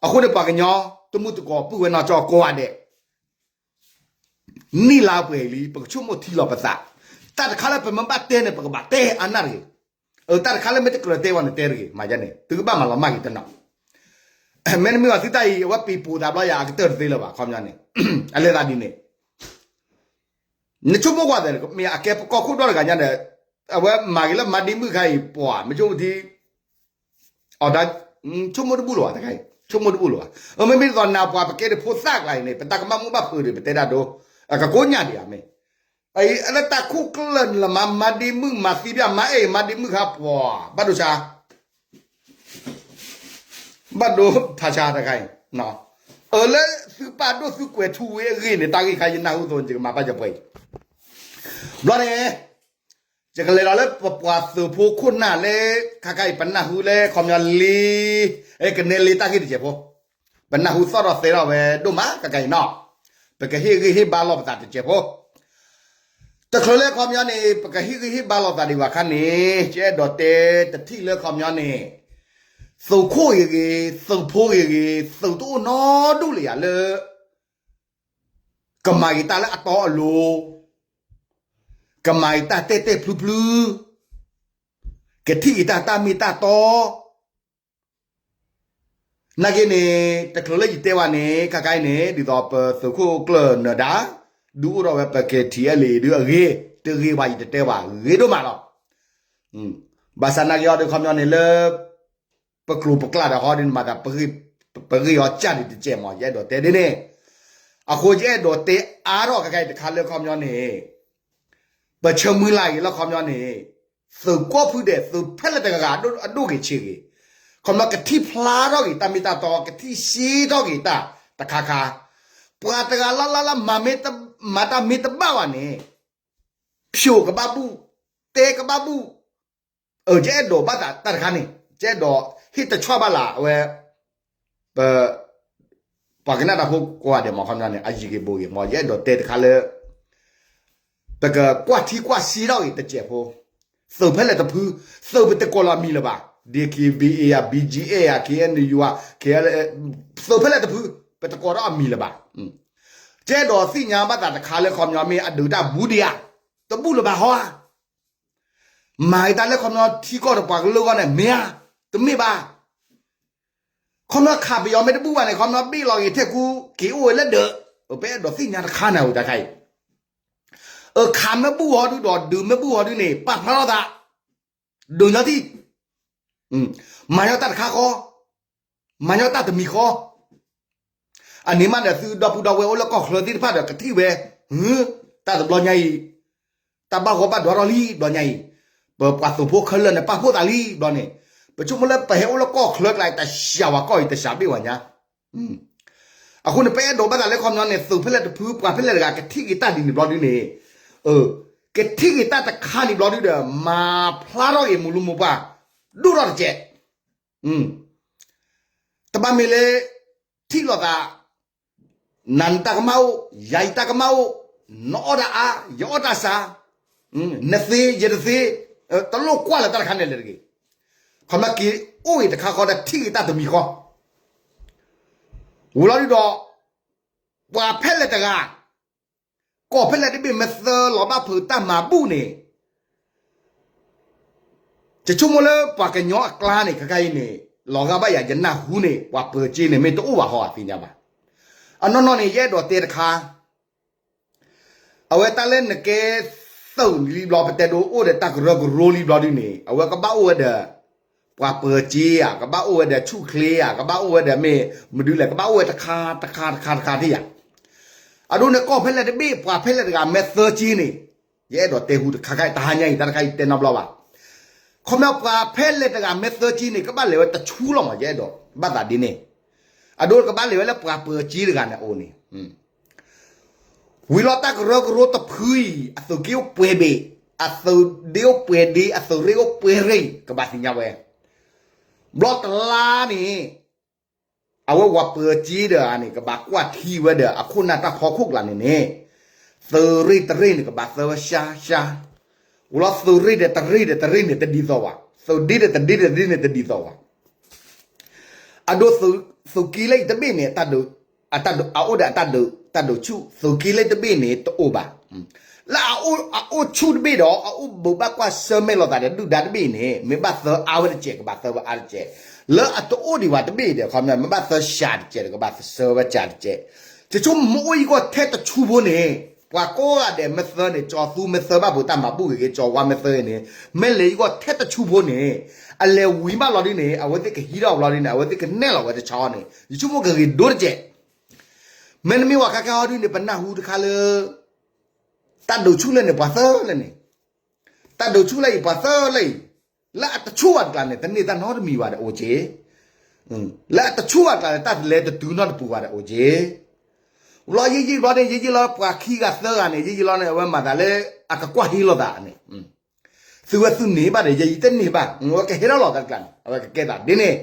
အဃိန့ၣ်ပှၤကညီ တမုၢ်တကိးပုၢ်ဝဲၢ်နီၢ်ကၠီကိးဂၤဒဲး နံၣ်လါပှဲၤလံ ပကဆိကမိၣ်ထံလီၤပသး, တၢ်တခါလၢပမ့ၢ်ဘၣ်တဲန့ၣ် ပကဘၣ်တဲအါနၢ်တဂ့ၤ, တၢ်တခါလၢမ့ၢ်တကြၢးတဲဝဲန့ၣ်တဲတဂ့ၤ, မၤယဲန့ၣ် သုကဘၣ်မၤလီၤမၢ်က့ၤတနီၤ, မ့တမ့ၢ်ဘၣ်သုတၢ်အံၤ အဝဲပံၤပိာ်သးဘျီယၤ အကတၢၢ်တသ့လၢၤဘၣ် ခီပညီန့ၣ်, အလဲၤသးဒ်န့ၣ်, နဆိကမိၣ်ကွၢ်သ့ၣ် မ့ၢ်အကဲပကီၢ်ခိၣ်ဒီတဂၤညါဒီး အဝဲမၤက့ၤလၢမၤဒ့မုၣ်ခါအံၤ ပှၤမ့ၢ်ဆိကမိၣ်ထံ အီၤဒၣ် ဆိကမိၣ်တဘူၣ်လၢၤဘၣ်တခါအံၤ ဆိကမိၣ်တဘူၣ်လၢၤဘၣ်. အမ့မ့ၢ်ဒ်သိးနၤပှၤပကဲဒ်ဖိသၣ်ကျါအံၤန့ၣ် ပတၢ်ကမၣ်မိၣ်ဘၣ်ဖုးဒီး ပတဲဒၣ်ဒိ ကကိးညါဒံးဧါမ့ၢ် အံၤလၢတၢ်ခိၣ်ကျၢၢ်နလၢမၤမၤဒ့မုၣ်မၤသံပျၢ် မၤအဲၣ်မၤဒ့မုၣ်ခါပှၤ ဘၣ်ဒိဆါ ဘၣ်ဒိဖးဆါတခါအံၤ အၢလၢသုပာ်ဒိၣ်သုကွဲးထူဝ့အဂ့ၢ်န့ၣ် တၢ်ဂ့ၢ်ခါယနၢ်ဟူအသိးန့ၣ် ယကမၤဘၣ်ယပှဲၤအံၤ ဘျီန့ၣ် ယကလဲၤဒီးလၢပပှၤသုးဖိခိၣ်နၢ်လၢ ခါခါအံၤ ပနၢ်ဟူလၢခီပညီလံ ကနဲလံတၢ်ဂ့ၢ်တစဲးဖိ ပနၢ်ဟူသီၣ်ထီၣ်သဲထီၣ်ဝဲဒိၣ်မး ခါခါအံၤနီၤ ပကဟ့ၣ်ဂံၢ်ဟ့ၣ်ဘါလိာ်ပသးတစဲးဖိ တချုးလၢခီပညီန့ၣ် ပကဟ့ၣ်ဂံၢ်ဟ့ၣ်ဘါလိာ်သးဒံးဘၣ်ခါန့ၣ် ယအဲၣ်ဒိးတဲတထံၣ်လၢခီပညီန့ၣ် သုးခိၣ်ဂ့ၤဂ့ၤ သုးဖိဂ့ၤဂ့ၤ သုးတအိၣ်နီဒူၣ်လၢယၤလၢ ကမၤက့ၤတၢ်လၢအတီအလိၤ, ကမၤက့ၤတၢ်တဲာ်တဲာ်ဖျုဖျု, ကထံၣ်က့ၤတၢ်တၢ်မ့ၢ်တၢ်တီ နာ်က့န့ၣ် တချုးလၢယတဲဝဲန့ၣ် ခါခါအံၤန့ၣ် ဒ်သိးပသုးခိၣ်ကျၢၢ်နၢၤဒါ ဒုးအိၣ်ထီၣ်ဝဲပ ကဲထံအဲလ့ၣ် ဒုးအဂ့ၤ, တဂ့ၤဘၣ်ယတတဲဘၣ် ဂ့ၤဒိၣ်မးလီၤ. ဘၣ်ဆၣ်နာ်က့အီၤဒုးခီပညီန့ၣ်လၢ ပကျိၤပကျဲဒီးဟီဒုးန့ၣ်မၤသး ပဂ့ၢ်အီၤစၢ်ဒံးတစဲးမး ယအဲၣ်ဒိးတဲဒ်န့ၣ်, အဃိယအဲၣ်ဒိးတဲအါထီၣ်ခဲခါအံၤတခါလၢခီပညီန့ၣ် ပဆၢမုၢ်လၢ်ဂ့ၤလၢခီပညီန့ၣ် သုးကိးဖုဒဲး သုးဖဲလဲၣ်တဂၤဂၤ အဒိၣ်ဂ့ၤဆံးဂ့ၤ, ခီပညီကထံၣ်ဖျါထီၣ်ဂ့ၤ တၢ်မ့ၢ်တၢ်တီ ကထံၣ်ရှဲထီၣ်ဂ့ၤတၢ်တခါခါ, ပှၤတဂၤလၢ်လၢ်လၢ် မၤတၢ်မ့ၢ်တဘၣ်ဘၣ်န့ၣ် ဖျိးကဘၣ်ဘူၣ်, တဲကဘၣ်ဘူၣ်, အၢ ယအဲၣ်ဒိးဘၣ်သးတၢ်တခါန့ၣ် ယအဲၣ်ဒိးဟ့ၣ်တဆွၣ်ဘၣ်လၢအဝဲ ပ ပှၤကနၣ်တၢ်ဖိကိးဂၤဒဲးမး ခီပညီန့ၣ် အယံၤဂ့ၤဘူးဂ့ၤမး ယအဲၣ်ဒိးတဲတခါလၢ ပကကွၢ်ထံကွၢ်ဆံးထီၣ်ဂ့ၤတစဲးဖိ, သုးဖဲလဲၣ်တဖု, သုးပတကိးလီၤအမံၤလၢၤဘၣ်, DKBA ဧါ, BGF ဧါ, KNU ဧါ, သုးဖဲလဲၣ်တဖု, ပတကိးထီၣ်အမံၤလၢၤဘၣ်. ယအဲၣ်ဒိးသ့ၣ်ညါဘၣ်သးတခါလၢခီပညီမ့ၢ်အဒုးတၢ်ဘူးဒံးဧါ, တဘူၣ်လၢၤဘၣ်ဟီဧါ မၤက့ၤတၢ်လၢခီပညီထံကီၢ်ဒီးပှၤကလုာ်အဂီၢ်န့ၣ် မ့ၢ်ဧါ, တမ့ၢ်ဘၣ်. ခီပညီခးပယီၤမ့ၢ်တဘူၣ်ဘၣ်န့ၣ် ခီပညီဘ့ၣ်လီၤက့ၤထဲကူ က့ၤအိၣ်ဝဲလၢဒၢး, ပအဲၣ်ဒိးသ့ၣ်ညါတခါန့ၣ်ဝဲတၢ်ခါအံၤ, ခးမ့ၢ်ဘူၣ်ဟီဒုဒီး ဒုးမ့ၢ်ဘူၣ်ဟီဒုန့ၣ် ပာ်ဖျါထီၣ်သး, ဒုးညီထံၣ်, မၤညီတၢ်တခါဃီ, မၤညီတၢ်တမံၤဃီ အန့ၣ်မးဒီးသုဒီပုၢ်ဒီဝဲၢ်အိၣ်လၢကီၢ်ချၢသ့ၣ်တဖၣ်ဒီးကထံၣ်ဝဲ, တၢ်တဘျီညါအံၤ, တၢ်ဘၣ်ဂီၢ်ဘၣ်ဒွးထီၣ်လံဘျီညါအံၤ, ပပှၤသုးဖိခဲလၢာ်န့ၣ် ပာ်ဖှိၣ်သးလံဘျီန့ၣ်, ပဆိကမိၣ်လၢပဟဲအိၣ်လၢကီၢ်ချၢကျါအံၤ တၢ်စှၤဝဲကီၢ်အံၤ တစှၤဘ့ၣ်ဝဲညါ အဃိန့ၣ် ပအဲၣ်ဒိးဘၣ်သးလၢခီပညီန့ၣ် သုးဖဲလဲၣ်တဖု ပှၤဖဲလဲၣ်တဂၤ ကထံၣ်က့ၤတၢ်ဒ်န့ၣ်ဘျီဒုန့ၣ်, ကထံၣ်က့ၤတၢ်တခါန့ၣ်ဘျီဒုဒီး မၤဖျါထီၣ်က့ၤမိၢ်လူမိၢ်ပှၢ် ဒိၣ်ထီၣ်တစဲး, တဘၣ်မ့ၢ်လၢ ထံၣ်လိာ်သး, နၤနတၢ်ကမၣ်အိၣ်, ယၤယတၢ်ကမၣ်အိၣ်, နအီၣ်တၢ်အါ, ယအီၣ်တၢ်စှၤ, နသ့ယတသ့, တလိၣ်ကွၢ်လၢၤတၢ်တခါန့ၣ်လၢၤတဂ့ၤ, ခီမ့ၢ်က့ၤအိၣ်အံၤတခါဃီဒီးထံၣ်က့ၤတၢ်တမံၤဃီ, ဝံၤလီၤဒုဒီး ပှၤဖဲလဲၣ်တဂၤ, ကီၢ်ဖဲလဲၣ်တဘ့ၣ်မ့ၢ်သၢလီၤဘၣ်ဖုးတၢ်မၤဘူၣ်န့ၣ်, ယဆိကမိၣ်လၢပှၤကညီအကျါန့ၣ် ခဲခါအံၤန့ၣ် လီၤဂာ်ဘၣ်ယၤ ယနၢ်ဟူန့ၣ် ပှၤပၢၤစ့န့ၣ် မ့ၢ်တအိၣ်ဘၣ်ဟီ အသ့ၣ်ညါဘၣ်. အနီၢ်နီၢ်န့ၣ် ယအဲၣ်ဒိးတဲတခါ, အဝဲတၢ်လၢနကဲသုးလံဘျီ ပတဲဒိးအိၣ်ဒီးတၢ်ကရၢကရိလံဘျီဒုန့ၣ် အဝဲကဘၣ်အိၣ်ဝဲဒီး ပှၤပၢၤစ့ဧါ, ကဘၣ်အိၣ်ဝဲဒီးဆူၣ်ချ့ဧါ, ကဘၣ်အိၣ်ဝဲဒီးမ့ၢ်မနုၤလဲၣ်, ကဘၣ်အိၣ်ဝဲတခါတခါတခါတခါထံၣ်ဧါ. အဒိန့ၣ် ကီၢ်ဖဲလဲၣ်တဘ့ၣ် ပှၤဖဲလဲၣ်တဂၤမ့ၢ်သၢစ့န့ၣ်, ယအဲၣ်ဒိးတဲဟူတခါခါ တဟါညါအံၤ တၢ်တခါအံၤတဲနီတဘျီဘၣ်. ခီပညီပှၤဖဲလဲၣ်တဂၤမ့ၢ်သၢစ့န့ၣ် ကဘၣ်လဲၤဝဲတဆူလီၤမး ယအဲၣ်ဒိးဘၣ်သးဒ်န့ၣ်, အဒိကဘၣ်လဲၤဝဲလၢပှၤပၢၤစ့တဂၤန့ၣ်အအိၣ်န့ၣ် ဝံၤလီၤတၢ်ကရၢကရိတဖုအံၤ အသုးက့အိၣ်ပှဲၤဘ့ၣ်, အသုးဒ့အိၣ်ပှဲၤဒ့, အသုးရ့ၣ်အိၣ်ပှဲၤရ့ၣ် ကဘၣ်သ့ၣ်ညါဝဲ. ဘျီတလါန့ၣ် အဝဲပှၤပၢၤစ့ဒီးန့ၣ် ကဘၣ်ကွၢ်ထံဝဲဒီးအခိၣ်နၢ်တၢ်ဖီခိၣ်ကျါန့ၣ်န့ၣ်, သုးရ့ၣ်တရ့ၣ်န့ၣ် ကဘၣ်သၢဝဲရှါရှါ, ဝံၤလီၤသုးရ့ၣ်ဒီးတရ့ၣ်ဒီးတရ့ၣ်န့ၣ် တဒ်သိးဘၣ်, သုးဒ့ဒီးတဒ့ဒီးတဒ့န့ၣ် တဒ်သိးဘၣ်. အဒိ သုးက့လၢအံၤတဘ့ၣ်န့ၣ် အအိၣ်ဒီးအတၢ်ဒုးဆူၣ်, သုးက့လၢတဘ့ၣ်န့ၣ် တအိၣ်ဘၣ်. လၢအအိၣ်ဆူၣ်တဘ့ၣ်ဒီး အအိၣ်ဘိးဘၣ်ကွၢ်ဆၢၣ်မဲာ်လိာ်သးဒီးဒုၣ်ဒါတဘ့ၣ်န့ၣ် မ့ၢ်ဘၣ်သၢအါဝဲတစဲး ကဘၣ်သၢဝဲအါတစဲး, လၢအတအိၣ်ဒံးဘၣ်တဘ့ၣ်ဒီး ခီပညီ မ့ၢ်ဘၣ်သၢစှၤတစဲးဒီး ကဘၣ်သၢဝဲစှၤတစဲး, တဆိကမိၣ်အိၣ်ယံၤကီၢ်ထဲတဆူဖိန့ၣ် ပှၤကိးဂၤဒဲးမ့ၢ်သၢန့ၣ် ကၠီၤသူမ့ၢ်သၢဘၣ်ဖိတၢ်မၤဘူၣ်ဂ့ၤဂ့ၤ ကၠီၤဝါမ့ၢ်သၢန့ၣ် မ့ၢ်လဲၤယံၤဂီၢ်ထဲတဆူဖိန့ၣ် အလဲၤဝံၤဘၣ်လီၤဒ်န့ၣ် အဝဲသ့ၣ်ကဟံးထီၣ်ဘျီဒ်န့ၣ် အဝဲသ့ၣ်ကနဲၣ်လီၤဝဲတဆီန့ၣ် ယဆိကမိၣ်ကဂ့ၤဒိတကဲး. မ့တမ့ၢ်ဝဲခဲကဲအီၤဒ်န့ၣ် ပနၢ်ဟူတခါလၢ တၢ်ဒုးဆူၣ်လဲၣ်န့ၣ် ပှၤသၢလဲၣ်န့ၣ် တၢ်ဒုးဆူၣ်လၢအံၤပှၤသၢလၢအံၤ, လၢအတဆူၣ်ဘၣ်တကျါန့ၣ် တန့ၢ်တၢ်နီတမံၤဘၣ်ဒီးအိၣ်က့ၤ, လၢအတဆူၣ်ဘၣ်တကျါန့ၣ် တၢ်လဲၤတတုၤနီတပူၤဘၣ်ဒီးအိၣ်က့ၤ, ဘျီယံာ်ယံာ်ဘျီန့ၣ် ယံာ်ယံာ်လီၤ ပှၤခံဂၤသၢဂၤန့ၣ် ယံာ်ယံာ်လီၤန့ၣ် အဝဲမၤသးလၢ အကကွၢ်ဟ့လိာ်သးန့ၣ် သုဝဲသုန့ၢ်ဘၣ်ဒီး ယဲယတန့ၢ်ဘၣ်, အဝဲကဟဲထီၣ်လီၤတၢ်တကျါန့ၣ် အဝဲကကဲသးဒ်န့ၣ်,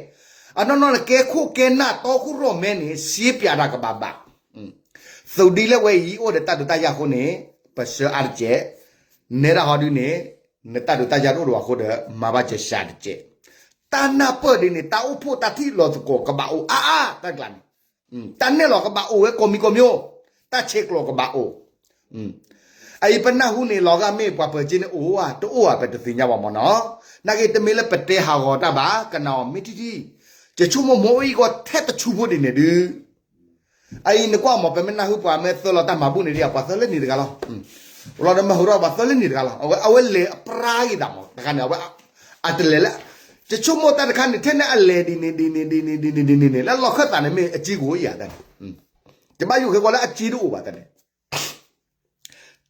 အနီၢ်နီၢ်န့ၣ် ကဲခိၣ်ကဲနၢ်တီခိၣ်ရိၣ်မဲန့ၣ် စ့ပၠးတၢ်ကဘၣ်ဘၣ်, သုးဒ်လၢဝဲအံၤ အိၣ်ဒီးတၢ်ဒုးတၢ်ယၤအဃိန့ၣ် ပဆှၢအါတကဲး, နဲဒၣ်ဟီဒုန့ၣ် နတၢ်ဒုးတၢ်ယၤတအိၣ်ဒီးအဃိဒီး မၤဘၣ်စၢၤစှၤတကဲး, တၢ်နၢ်ပၢၢ်ဒ်န့ၣ် တၢ်အိၣ်ဖှိၣ်တၢ်ထံၣ်လီၤသကိးကဘၣ်အိၣ်အါအါတၢ်တကျါန့ၣ် တၢ်နဲၣ်လီၤကဘၣ်အိၣ်ဝဲကိးမံၤကိးမံၤ, တၢ်ဆဲးကျိးကဘၣ်အိၣ်, အအံၤပနၢ်ဟူန့ၣ် လီၤဂာ်မ့ၢ်ပှၤပၢၤက့န့ၣ်အိၣ်ဧါ တအိၣ်ဧါ ပတသ့ၣ်ညါဘၣ်မ့ၢ်နီၤ, နာ်က့တမ့ၢ်လၢပတဲဟးဂီၤတၢ်ဘၣ် ကနၣ်အီၤမ့ၢ်ထံထံ, ယဆိကမိၣ်မိၢ်အံၤကီးထဲတဆူဖိဒ်န့ၣ်ဒုး အအံၤနကွၢ်မ့ၢ် ပမ့ၢ်နၢ်ဟူပှၤမ့ၢ်သၢလီၤတၢ်မၤဘူၣ်န့ၣ်ဒ် ပှၤသၢလၢန့ၣ်တဂၤလီၤ, လီၤဒီးမ့ၢ်ဟူထီၣ်ပှၤသၢလၢန့ၣ်တဂၤလီၤ, အဝဲ အဝဲလဲၤအပြါဂ့ၤသးမ့ၢ် တခါန့ၣ် အဝဲ အတလဲၤလၢ, ယဆိကမိၣ်တၢ်တခါန့ၣ် ထဲန့ၣ်အလဲၤဒ်န့ၣ်ဒ်န့ၣ်ဒ်န့ၣ်ဒ်န့ၣ်ဒ်န့ၣ်န့ၣ် လၢလီၢ်ခၢၣ်သးန့ၣ်မ့ၢ်အစ့ကအိၣ်ယၤတၢ်န့ၣ်, ယဘၣ်ယိၣ်ဃဲကီးလၢအစ့တအိၣ်ဘၣ်တၢ်န့ၣ်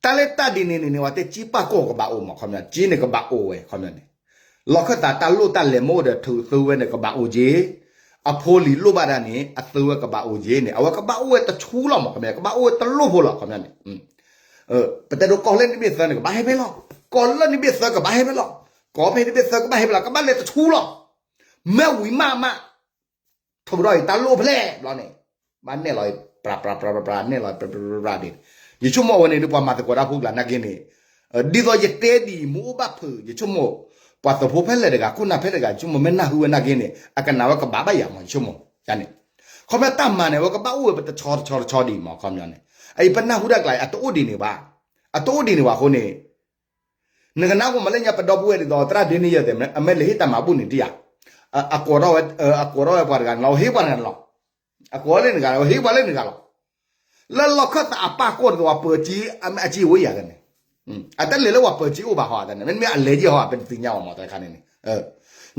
တၢ်လၢတၢ်ဒ်န့ၣ်န့ၣ်န့ၣ် ပှၤတဲစ့ပာ်ကီၢ်ကဘၣ်အိၣ်မ့ၢ်ခီပညီ စ့န့ၣ်ကဘၣ်အိၣ်ဝဲခီပညီန့ၣ်, လီၢ်ခၢၣ်သးတၢ်လိၣ်တၢ်လဲၤမ့ၢ်အိၣ်ဒီးထုးသၢဝဲန့ၣ်ကဘၣ်အိၣ်က့ၤ, အဖိလံၤလိၣ်ဘၣ်ဒၣ်န့ၣ် အသၢဝဲကဘၣ်အိၣ်က့ၤန့ၣ် အဝဲကဘၣ်အိၣ်ဝဲတဆူလီၤမ့ၢ်ခီပညီ ကဘၣ်အိၣ်ဝဲတလိၣ်ဖိလီၤခီပညီန့ၣ်, ပတဲဒိးကီၢ်လၢနဘ့ၣ်သၢန့ၣ် ကဘၣ်ဟဲဖဲလီၤ, ကီၢ်လၢနဘ့ၣ်သၢကဘၣ်ဟဲဖဲလီၤ, ကီၢ်ဖဲနဘ့ၣ်သၢကဘၣ်ဟဲဖဲလီၤ ကဘၣ်လဲၤတဆူလီၤ, မ့ၢ်ဝံၤမးမး ထိၣ်ဘျီအံၤ တၢ်လိၣ်ဖဲလဲၣ်ဘျီန့ၣ်, ဘၣ်နဲၣ်လီၤ ပြးပြးပြးပြးပြး နဲၣ်လီၤပြးပြးပြးဒ်န့ၣ်, ယဆိကမိၣ်အဝဲန့ၣ်ဒ်ပှၤမၤသကိးတၢ်ဖိကျါနာ်က့န့ၣ်, ဒ်သိးယတဲဒ်အံၤ မ့ၢ်အိၣ်ဘၣ်ဖုး ယဆိကမိၣ်, ပှၤသုးဖိဖဲလဲၣ်တဂၤ ခိၣ်နၢ်ဖဲလဲၣ်တဂၤ ယဆိကမိၣ်မ့ၢ်နၢ်ဟူဝဲနာ်က့န့ၣ် အကနၣ်ဝဲကဘၣ်ဘၣ်ယၤမး ယဆိကမိၣ်, န့ၣ်, ခီပညီတၢ်မၤန့ၣ် အဝဲကဘၣ်အိၣ်ဝဲပတဆီတဆီတဆီဒ်အံၤမး ခီပညီန့ၣ်, အအံၤပနၢ်ဟူတၢ်ကျါအံၤ အတအိၣ်ဒ်န့ၣ်ဘၣ်, အတအိၣ်ဒ်န့ၣ်ဘၣ်အဃိန့ၣ် နကနၣ်ကီးမးလၢညါပဒီပုၢ်ဝဲၢ်ဒ်သိး သရၣ်ဒ့န့ၣ်ယဲၢ်သ့ၣ် အမ့ၢ်လဲၤဟ့ၣ်တၢ်မၤဘူၣ်န့ၣ်ဒ်ယၤ, အကိးထီၣ်ဝဲ, အကိးထီၣ်ဝဲပှၤတဂၤန့ၣ်လီၤ ဟ့ၣ်ပှၤတဂၤန့ၣ်လီၤ, အကိးလၢန့ၣ်တဂၤလီၤ ဟ့ၣ်ပှၤလၢန့ၣ်တဂၤလီၤ, လၢလီၢ်ခၢၣ်သးအပာ်ကီၢ်ဒ်သိးပှၤပၢၤက့ အစ့အိၣ်ယၤန့ၣ်, အတလဲၤလၢပှၤပၢၤက့အိၣ်ဘၣ်ဟီတန့ၣ် မ့တမ့ၢ်အလဲၤယဲၢ်ဟီ ပတသ့ၣ်ညါဘၣ်မးတခါန့ၣ်န့ၣ်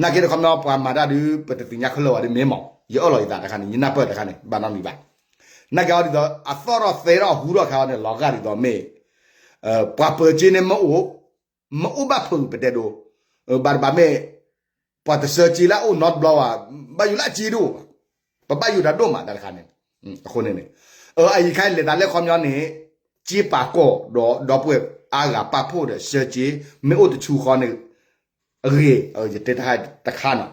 နာ်က့တခီပညီပှၤမၤတၢ်ဒုး ပတသ့ၣ်ညါခဲလၢာ်ဝဲဒ်မ့ၢ်မး ယအၢၣ်လီၤယသးတခါန့ၣ် ယနၢ်ပၢၢ်တခါန့ၣ် ဘၣ်နီတမံၤဘၣ်, နာ်က့အီၤဒ်သိး အသီၣ်ထီၣ်သဲထီၣ်ဟူထီၣ်ခါအီၤန့ၣ် လီၤဂာ်ဒ်သိးမ့ၢ် ပှၤပၢၤက့န့ၣ်မ့ၢ်အိၣ်, မ့ၢ်အိၣ်ဘၣ်ဖုးပတဲဒိး, ဘၣ်တဘၣ်မ့ၢ် ပှၤတဆှၢက့လၢအအိၣ်နီတဘျီဘၣ်, ဘၣ်ယိၣ်လၢအက့တအိၣ်ဘၣ်, ပဘၣ်ယိၣ်တၢ်ဒိၣ်မးတၢ်တခါန့ၣ်, အဃိန့ၣ်န့ၣ်, အအံၤခဲအံၤလဲၤသးလၢခီပညီန့ၣ်, က့ပာ်ကီၢ်ဒီးဒီပုၢ်ဝဲၢ်အါဂၤပာ်ဖှိၣ်ဒီးဆှၢက့, မ့ၢ်အိၣ်တဆူဃီန့ၣ် အဂ့ၤ, ယတဲတၢ်တခါနီၤ,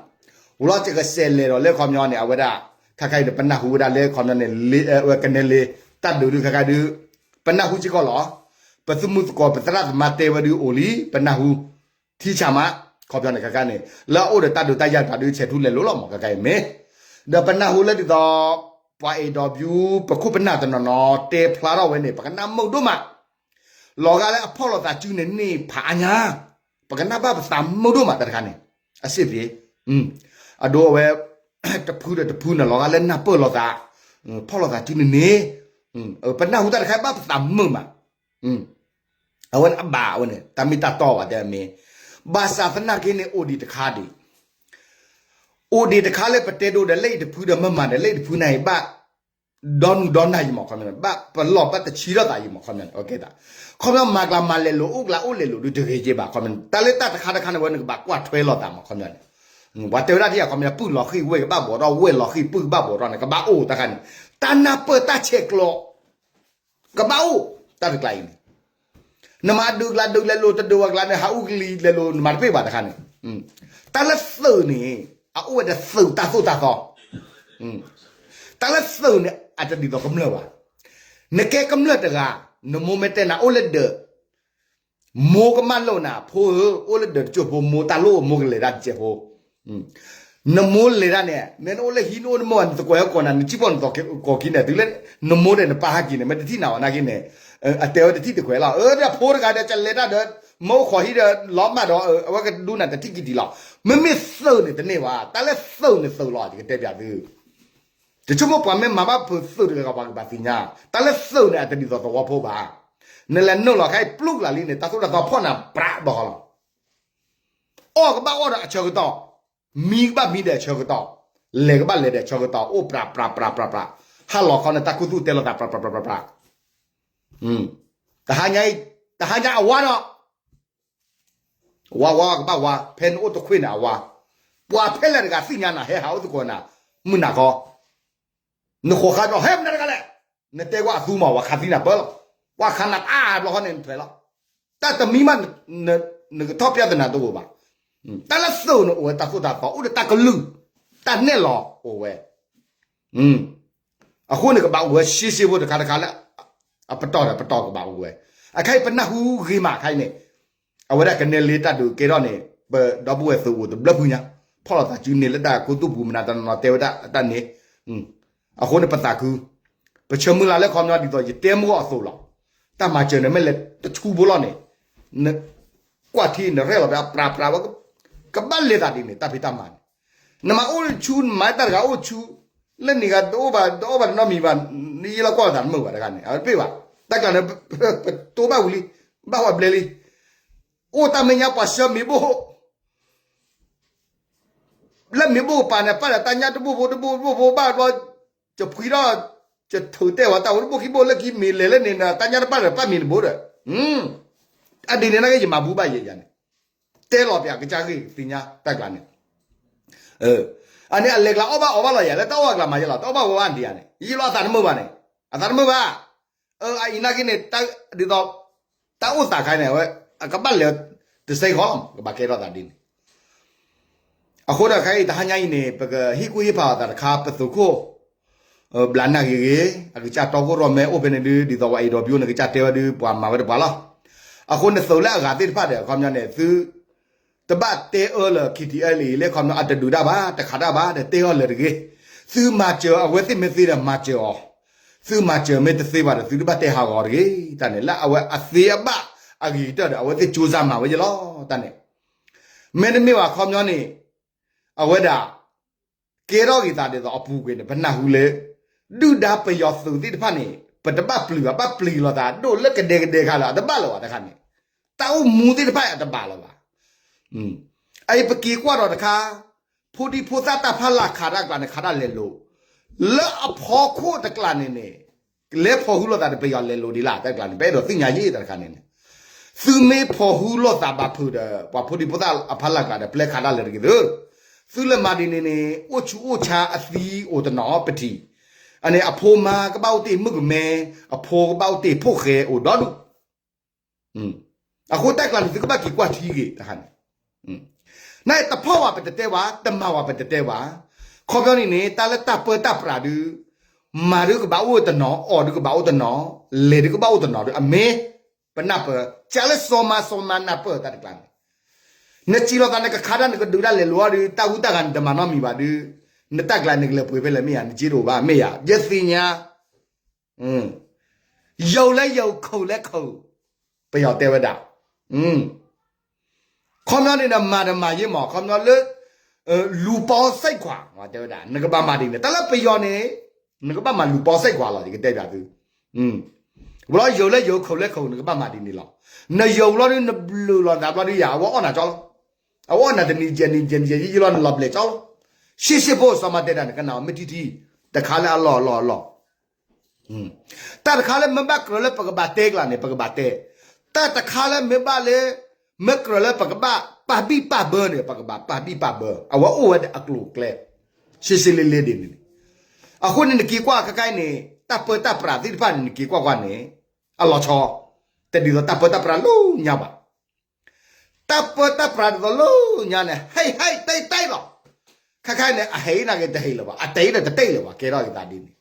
ဝံၤလီၤစ့ၢ်ကီးစဲးလဲၤဒီးလၢခီပညီန့ၣ် အဝဲဒၣ်, ခဲခါအံၤန့ၣ် ပနၢ်ဟူဝဲဒၣ်လၢခီပညီန့ၣ် လ့, အဝဲကနဲလ့, တၢ်ဒုးဒုးခဲခါဒုး, ပနၢ်ဟူစ့ၢ်ကီးလီၤ, ပသုးမုၢ်သကိးပသရၣ်သမါတဲဝဲဒုးအိၣ်လံ ပနၢ်ဟူ, ထံဆးမး, ခီပညီန့ၣ်ခဲခါန့ၣ် လၢအအိၣ်ဒီးတၢ်ဒုးတၢ်ယၤတဂၤဒုးဆဲးထူလဲၤလိၤလီၤမး ခဲခါအံၤမ့ၢ်, ဒီးပနၢ်ဟူလၢဒ်သိး, ပှၤအဲၣ်ဒိးဘျူး ပခိၣ်ပနၢ်တနီၤနီၤ တဲဖျါထီၣ်ဝဲန့ၣ် ပကနၣ်မုာ်ဒိၣ်မး လီၤဂာ်လၢအဖီၣ်လိာ်သးစုန့ၣ်န့ၢ်ဖးအါညါ, ပကနၣ်ဘၣ်ပသးမုာ်ဒိၣ်မးတၢ်တခါန့ၣ်, အစ့ၢ်ကီး, အဒိအဝဲ, တဖုဒီးတဖုန့ၣ် လီၤဂာ်လၢနၢ်ပၢၢ်လိာ်သး, ဖီၣ်လိာ်သးစုန့ၣ်န့ၣ်, ပနၢ်ဟူတၢ်တခါဘၣ်ပသးမုာ်မး, အဝဲန့ၣ်အဘၣ်ဝဲန့ၣ် တၢ်မ့ၢ်တၢ်တီဘၣ်တဲမ့ၢ်, ဘၣ်ဆၣ်သနာ်က့န့ၣ် အိၣ်ဒံးတခါဒံး အိၣ်ဒံးတခါလၢပတဲဒိဒီးလၢအံၤတဖုဒီးမ့ၢ်မၤဒီးလၢအံၤတဖုန့ၣ်အံၤဘၣ်, ဒီနုၢ်ဒီနၢ်ယံၤမးခီပညီန့ၣ် ဘၣ်ပလီၢ်ဘၣ်တဆံထီၣ်သးယံၤမးခီပညီန့ၣ် ခီပညီမၤကျါမၤလဲၤလိာ်အိၣ်ကျါအိၣ်လဲၤလိာ်ဒုးတဂ့ၤက့ဘၣ်ခီပညီန့ၣ် တၢ်လၢတၢ်တခါတခါန့ၣ်ဝဲန့ၣ်ကဘၣ်ကွၢ်ထွဲလိာ်သးမးခီပညီန့ၣ်, ပှၤတဲဝဲဒၣ်ထံၣ်ယၤခီပညီ ပုၢ်လီၤဃံၢ်ဝဲၢ်ကဘၣ်ဘီးထီၣ် ဝဲၢ်လီၤဃံၢ်ပုၢ်ကဘၣ်ဘီးထီၣ်န့ၣ် ကဘၣ်အိၣ်တၢ်ခါန့ၣ်, တၢ်နၢ်ပၢၢ်တၢ်ဆဲးကျိး ကဘၣ်အိၣ်, တၢ်တကျါအံၤန့ၣ်, နမၤဒုးကျါဒုးလဲၤလိာ်တဒုးဝဲကျါန့ၣ် ဟးအူကလံၤလဲၤလိာ် နမၤတပ့ၢ်ဘၣ်တခါန့ၣ်, တၢ်လၢသုးန့ၣ်, အအိၣ်ဝဲဒီးသုးတၢ်သိၣ်တၢ်သီ, တၢ်လၢသုးန့ၣ် အတဒ်သိးကမျၢၢ်ဘၣ်, နကဲကမျၢၢ်တဂၤ, နမိၢ်မ့ၢ်တဲနၤအိၣ်လၢဒၢး မိၢ်ကမၣ်လိာ်နၤ ဖိဧၢ, အိၣ်လၢဒၢးတကၠိၢ်ဖိ မိၢ်တၢ်လိၣ် မိၢ်ကလဲၤတၢ်တစဲးဖိ, နမိၢ်လဲၤတၢ်န့ၣ် မ့ၢ်နအိၣ်လၢဟံၣ်နအိၣ်နမိၢ် နသကိးဟဲကိးနၤ နထံၣ်ပိာ်နသကိးခံန့ၣ် တုၤလၢ နမိၢ်ဒီးနပၢ်ဟဲက့ၤန့ၣ် မ့ၢ်တထံၣ်နၤအီၤနာ်က့န့ၣ်, အတဲဝဲတထံၣ်တခွဲးလီၤ, အၢ ဒီးဖိတဂၤဒီးကလဲၤတၢ်ဒီး မ့ၢ်အိၣ်ခိးဟံၣ်ဒီး လီၤမၢ်ဒီး အဝဲကဒူနၤတထံၣ်ကံတံၢ်လီၤ, မ့မ့ၢ်သုးန့ၣ်တန့ၢ်ဘၣ်, တၢ်လၢသုးန့ၣ်သုးလီၤ ယကတဲပျးသု ယဆိကမိၣ်ပှၤမ့ၢ်မၤဘၣ်ဖုးသုးတဂၤဂၤပှၤကဘၣ်သ့ၣ်ညါ, တၢ်လၢသုးန့ၣ် အတဒ်သိးသဝီဖိဘၣ်. နလဲၤနုာ်လီၤခဲအံၤပျုၢ်ကလးလံန့ၣ် တၢ်သိၣ်တၢ်သီဖီၣ်နၤပြးဘျီဃီလီၤ. အီၣ်ကဘၣ်အီၣ်ဒီးအဆၢကတီၢ်, မံကဘၣ်မံဒီးအဆၢကတီၢ်, လဲၤကဘၣ်လဲၤဒီးအဆၢကတီၢ်, အိၣ်ပြးပြးပြးပြးပြး, ဟါလီၤခီန့ၣ် တၢ်ခူသူၣ်တဲလိာ်သးပြးပြးပြးပြးပြး, တဟါညါအံၤ, တဟါညါအဝါနီၤ ဝါဝါကဘၣ်ဝါ, ဖဲနအိၣ်တခွ့န့ၣ်အဝါ, ပှၤဖဲလဲၣ်တဂၤသ့ၣ်ညါနၤ ဟဲဟးအိၣ်သကိးနၤ, မုၢ်နၤခီ, နဃိးဃါဒီး ဟဲမနုၤတဂၤလဲၣ်, နတဲကွၢ်အသူမး ပှၤခးသံနၤပၢလီၤ, ပှၤခးနၤအါဘျီဃီန့ၣ် နထွဲလီၤ, တၢ်တမံၤမး, နကထီၣ်ပျၢ်သနာ်တအိၣ်ဘၣ်, တၢ်လၢသုးန့ၣ်အိၣ်ဝဲတၢ်သိၣ်တၢ်သီ အိၣ်ဒီးတၢ်ကလုၢ်, တၢ်နဲၣ်လီၤအိၣ်ဝဲ အဃိန့ၣ်ကဘၣ်အိၣ်ဝဲ ရှဲရှဲဖိတခါတခါလၢ အပတီၢ်ဒီးပတီၢ်ကဘၣ်အိၣ်ဝဲ, အခါအံၤပနၢ်ဟူဂ့ၤမးခါအံၤန့ၣ်, အဝဲဒၣ်ကနဲလ့တၢ်ဒုးကဲထီၣ်န့ၣ် ပဒီပုၢ်ဝဲၢ်သုးအိၣ်တဘျၢဖုညါ, ဖီၣ်လိာ်သးစုန့ၣ်လၢတၢ်ခူသူၣ်ပူၤ မနုၤတနီၤတဲဝဲဒၣ်တၢ်န့ၣ်, အဃိန့ၣ်ပသးခု, ပဆၢမုၢ်လၢ်လၢခီပညီဒ်သိးယတဲမုၢ်ဂီၢ်အသိးလီၤ, တၢ်မၤစၢၤန့ၣ်မ့ၢ်လဲၤတဆူဖိလီၤန့ၣ်, နကွၢ်ထံနရဲၣ်လီၤဖဲအပြးပြးဝဲ, ကဘၣ်လဲၤသးဒ်န့ၣ် တၢ်ဖံးတၢ်မၤန့ၣ် နမၤအိၣ်ဆူ နမၤတၢ်တဂၤအိၣ်ဆူ, လၢနံၤဂၤတအိၣ်ဘၣ် တအိၣ်ဘၣ်တနီတမံၤဘၣ်, နယဲလီၤကွၢ်လိာ်သးတမုာ်ဘၣ်တဂၤန့ၣ် အတပ့ၢ်ဘၣ်, တၢ်ကျါန့ၣ်, ပတိၢ်ဘၣ်ဝံၤလံ, ဘၣ်ဝဲဘျဲလံ, အိၣ်တၢ်မဲာ်ညါပှၤဆှၢမ့ၤဘိၣ်, လၢမ့ၤဘိၣ်ကပၤန့ၣ် ပာ်ဒီးတၢ်ညၣ်တဘိၣ်ဖိတဘိၣ်တဘိၣ်ဖိဘၣ်ဘျီ, ယဖှံထီၣ်, ယထုးတဲဝဲတၢ်ဝဲတဘိၣ်ခံဘိၣ်လၢခံမ့ၤလဲၤလၢန့ၣ် တၢ်ညၣ်တပာ်ဒီးပာ်မ့ၤတဘိၣ်ဒီး, အဒ်န့ၣ်နာ်က့ ယမၤဘူးဘၣ်ယဲယၤန့ၣ်, တဲလီၤပျးကစၢ်ဂ့ၢ်သ့ၣ်ညါတၢ်ကျါန့ၣ်, အန့ၣ်အလဲၤကျါအီၣ်ဘၣ်အီဘၣ်လီၤယၤ လၢတၢ်အီၣ်အကျါမၤယဲလီၤ တၢ်အီၣ်ဘၣ်ဝဲဘၣ်ဒံးယၤန့ၣ် ယလီၤအသးတမုာ်ဘၣ်န့ၣ်, အသးတမုာ်ဘၣ် အအံၤနာ်က့န့ၣ်, ဒ်သိး, တၢ်အိၣ်သးခါန့ၣ် အဝဲ, အကဘၣ်လဲၤ, တစဲဃီလီၤ ကဘၣ်ကဲထီၣ်သးဒ်န့ၣ်, အဃိဒီးခဲအံၤတဟါညါအံၤန့ၣ် ပကဟ့ၣ်ကူၣ်ဟ့ၣ်ဖးအသးတခါ ပသုးခိၣ်, ဘျးနၢ်ဂ့ၤဂ့ၤ အကစၢ်တီခိၣ်ရိၣ်မဲအိၣ်ဖဲန့ၣ်ဒုး ဒ်သိးပှၤအဲၣ်ဒိးဘံအိၣ်န့ၣ်ကစၢ်တဲဝဲဒုး ပှၤမၤဝဲတပှၤလီၤ, အဃိန့ၣ်သုးလၢအဂၤသ့ၣ်တဖၣ်ဒီး အခီပညီန့ၣ် သု တဘၣ်တဲအၢလၢ KTLA လၢခီပညီအတဒုးတၢ်ဘၣ် တခးတၢ်ဘၣ်ဒီးတဲအၢလၢတဂ့ၤ, သုမၤစၢၤအဝဲသ့ၣ်မ့ၢ်သ့ဒီးမၤစၢၤအီၤ, သုမၤစၢၤမ့ၢ်တသ့ဘၣ်ဒီး သုတဘၣ်တဲဟးဂီၤတဂ့ၤ, တၢ်န့ၣ် လၢအဝဲအသ့အဘၣ်အဂ့ၤကတၢၢ်ဒီး အဝဲသ့ၣ်ကၠိစၢ်မၤဝဲယဲလီၤ, တၢ်န့ၣ်, မ့တမ့ၢ်ဘၣ်ခီပညီန့ၣ်, အဝဲဒၣ် ကဲထီၣ်ဂ့ၤသးဒ်သိးအပူၤကွံာ်န့ၣ် ပနၢ်ဟူလၢ ဒုၣ်ဒါပယီၤသုးသ့ၣ်တဖၣ်န့ၣ် ပတဘၣ်ပျုၤဘၣ် ဘၣ်ပျံၤလိာ်သးဒိၣ်လၢကဒဲကဒဲခါလၢအတဘၣ်လၢၤဘၣ်တခါန့ၣ်, တၢ်အိၣ်မူသ့ၣ်တဖၣ်အတဘၣ်လၢၤဘၣ်, အအံၤပက့ၤကွၢ်ဒီးတခါ, ဖိဒံဖိသၣ်တၢ်ဖးလၢ်ခးတၢ်ကျါန့ၣ် ခးတၢ်လဲၤလိၤ, လၢအဖီခိၣ်တကျါန့ၣ်န့ၣ်, လဲၤဖီၣ်ဟုလိာ်သးဒီးပယီၤလဲၤလိၤဒ်လဲၣ်တၢ်တကျါန့ၣ် ပအဲၣ်ဒိးသ့ၣ်ညါယဲၢ်တၢ်တခါန့ၣ်န့ၣ်, သုမ့ၢ်ဖီၣ်ဟုလိာ်သးဘၣ်ဖုးဒီး ပှၤဖိဒံဖိသၣ်အဖးလၢ်ကျါဒီး ပျဲခးတၢ်လဲၤတဂ့ၤသု, သုလၢမၤဒ်န့ၣ်န့ၣ် အိၣ်ဆူၣ်အိၣ်ဆါအသံအိၣ်တနီၤပထံး, အန့ၣ်အဖိမါကဘၣ်အိၣ်တ့ၢ်မုၣ်ကမဲ, အဖိကဘၣ်အိၣ်တ့ၢ်ဖိၣ်ဃဲအိၣ်ဒီဒူၣ် အဃိတၢ်ကျါန့ၣ် သုကဘၣ်က့ၤကွၢ်ထံဂ့ၤတခါန့ၣ်, နတဖီၣ်ဘၣ်ပတတဲဘၣ် တမၤဘၣ်ပတတဲဘၣ်, ခီပညီန့ၣ်န့ၣ် တၢ်လၢတၢ်ပၢတၢ်ပြးဒုး, မၤဒုးကဘၣ်အိၣ်တနီၤ အီၣ်ဒုးကဘၣ်အိၣ်တနီၤ, လဲၤဒုးကဘၣ်အိၣ်တနီၤဒီး အမ့ၢ်ပနၢ်ပၢၢ် ကၢ်လၢစီၤမၤစီၤမၤနၢ်ပၢၢ်တၢ်တကျါန့ၣ်, နစံးလိာ်သးနကခါတၢ်နကဒုးတၢ်လဲၤလိၤအီၤဒုး တၢ်ဟူတၢ်ဂၤနတမၤနီတမံၤဘၣ်ဒုး, နတၢ်ကျါနကလဲၤပှ့ၤဖဲလဲၣ်မ့ၢ်ဧါ နက့တအိၣ်ဘၣ်မ့ၢ်ဧါ ယသ့ၣ်ညါ ယိၤလၢယိၤ ခိၣ်လၢခိၣ်, ပယီၤတဲဝဲဒၣ်, ခီပညီန့ၣ်ဒီးမၤဒီးမၤယ့မး ခီပညီလၢ လူပေါင်းစိတ်ခွါ တဲဝဲဒၣ် နကဘၣ်မၤဒ်န့ၣ် တၢ်လၢပယီၤန့ၣ် နကဘၣ်မၤလူပေါင်းစိတ်ခွါလီၤ ယကတဲဘၣ်သု, ဝံၤလီၤယိၤလၢယိၤ ခိၣ်လၢခိၣ် နကဘၣ်မၤဒ်န့ၣ်လီၤ, နယိၤဘျီဒုး နဘျုးလီၤနသးဘျီဒုးယၤ အဝဲအီၣ်နၤကၠီလီၤ, အဝဲအီၣ်နၤတနံၤယဲၢ်နံၤယဲၢ်နံၤယဲၢ်နံၤယဲၢ်လီၤ နလီၤဘျဲးကၠီလီၤ, ရှဲရှဲဖိစီၤမၤတဲဒၣ် နကနၣ်အီၤမ့ၢ်ထံထံ, တခါလၢအလီၢ်အလီၢ်အလီၢ် တၢ်တခါလၢမ့ၢ်ဘၣ်ကြၢးလၢပကဘၣ်တဲကျါန့ၣ် ပကဘၣ်တဲ, တၢ်တခါလၢမ့ၢ်ဘၣ်လၢ မ့ၢ်ကြၢးလၢပကဘၣ်ပာ်ဘံၣ်ပာ်ဘၢန့ၣ် ပကဘၣ်ပာ်ဘံၣ်ပာ်ဘၢ အဝဲအိၣ်ဝဲဒၣ်အကျိၤအကျဲ ရှဲရှဲလ့လ့ဒ်န့ၣ်န့ၣ်, အဃိန့ၣ်နက့ၤကွၢ်ခဲခါအံၤန့ၣ် တၢ်ပၢတၢ်ပြးသ့ၣ်တဖၣ်န့ၣ် နက့ၤကွၢ်ကွၢ်န့ၣ် အလီၤဆီ, တဒ်သိးတၢ်ပၢတၢ်ပြးလၢညါဘၣ် တၢ်ပၢတၢ်ပြးဒ်သိးလၢညါန့ၣ် ဟဲဟဲတဲတဲလီၤ, ခဲခါအံၤန့ၣ် အဟဲအံၤနာ်က့တဟဲလၢၤဘၣ် အတဲအံၤဒီးတတဲလၢၤဘၣ် ကဲထီၣ်က့ၤသးဒ်န့ၣ်,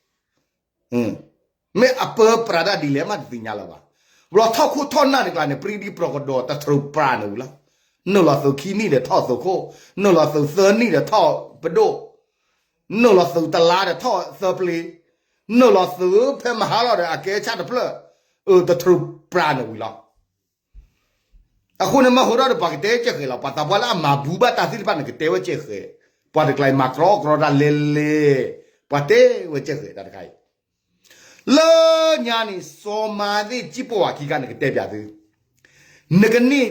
မ့ၢ်အပၢပြးတၢ်ဒ်လဲၣ်မးတသ့ၣ်ညါလၢၤဘၣ်, ဘျီထီၣ်ခိၣ်ထီၣ်နၢ်တကျါန့ၣ် ပြံဒံပြီကဒီးတထြူးပြးန့ၣ်ဝံၤလီၤ, နုာ်လီၤသုးခံနံၣ်ဒီးထီၣ်သုးခိၣ်, နုာ်လီၤသုးသၢနံၣ်ဒီးထီၣ်ပဒိၣ်, နုာ်လီၤသုးတလါဒီးထီၣ်သၢပျ့ၤ, နုာ်လီၤသုးဖဲမဟါလီၤဒီးအကဲဆၣ်တဖျၢၣ်, အတထြူးပြးန့ၣ်ဝံၤလီၤ အဃိန့ၣ်မ့ၢ်ဟိထီၣ်ဒီးပှၤကတဲကဲဃဲၤလီၤ ပှၤသးပှၢ်လၢအမၤဘူးဘၣ်တၢ်သ့ၣ်တဖၣ်န့ၣ် ကတဲဝဲကဲဃဲၤ, ပှၤတကျါအံၤမၤကြီကြီတၢ်လဲၤလဲၤ, ပှၤတဲဝဲကဲဃဲၤတၢ်တခါအံၤ, လၢ ညါန့ၣ် စီၤမၤသ့ၣ် ကံၣ်ပီၣ်ဝၤခံခါန့ၣ် ကတဲပၠးသု, နကန့ၢ်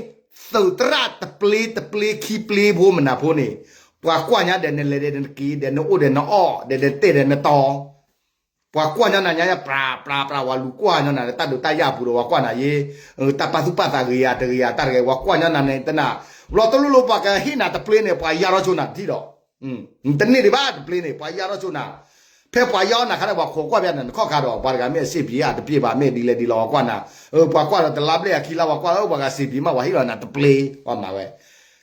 သုးသရၣ်တပျ့တပျ့ခံပျ့ဖိမနုၤဖိန့ၣ်, ပှၤကွၢ်ညါဒီးနလဲၤဒီးနက့ၤ ဒီးနအိၣ်ဒီးနအီၣ် ဒီးနတဲာ်ဒီးနတီၤ, ပှၤကွၢ်ညါနၤညါ ပြးပြးပြး ဝၤလူၤကွၢ်ညါနၤ တၢ်ဒုးတၢ်ယၢ်အပူၤဒီး ပှၤကွၢ်နၤယ့, တၢ်ပာ်သူၣ်ပာ်သးဂ့ၤယၤတဂ့ၤယၤ တၢ်တဂ့ၤ ပှၤကွၢ်ညါနၤန့ၣ် တနၤ, ဘျီတလိၣ်လိၣ်ပှၤကဟ့ၣ်နၤတပျ့န့ၣ် ပှၤယါထီၣ်ဆိနၤတထံၣ်ဒီး တန့ၢ်ဒံးဘၣ်တပျ့န့ၣ် ပှၤယါထီၣ်ဆိနၤ, ဖဲပှၤယါအီၣ်နၤခါန့ၣ် ပှၤခိးကွၢ်ပျါနၤ နခီၣ်ခါဒီး ပှၤတဂၤမ့ၢ်အစ့ပံၤ အတပျ့ဘၣ် မ့ၢ်ဒ်လဲၣ်ဒ်လဲၣ် ပှၤကွၢ်နၤ, ပှၤကွၢ်ဒီးတလါဘျဲၣ်အခံလါ ပှၤကွၢ်လၢပှၤဂၤစ့ပံၤမး ပှၤဟ့ၣ်လီၤနၤတပျ့ ပှၤမၤဝဲ,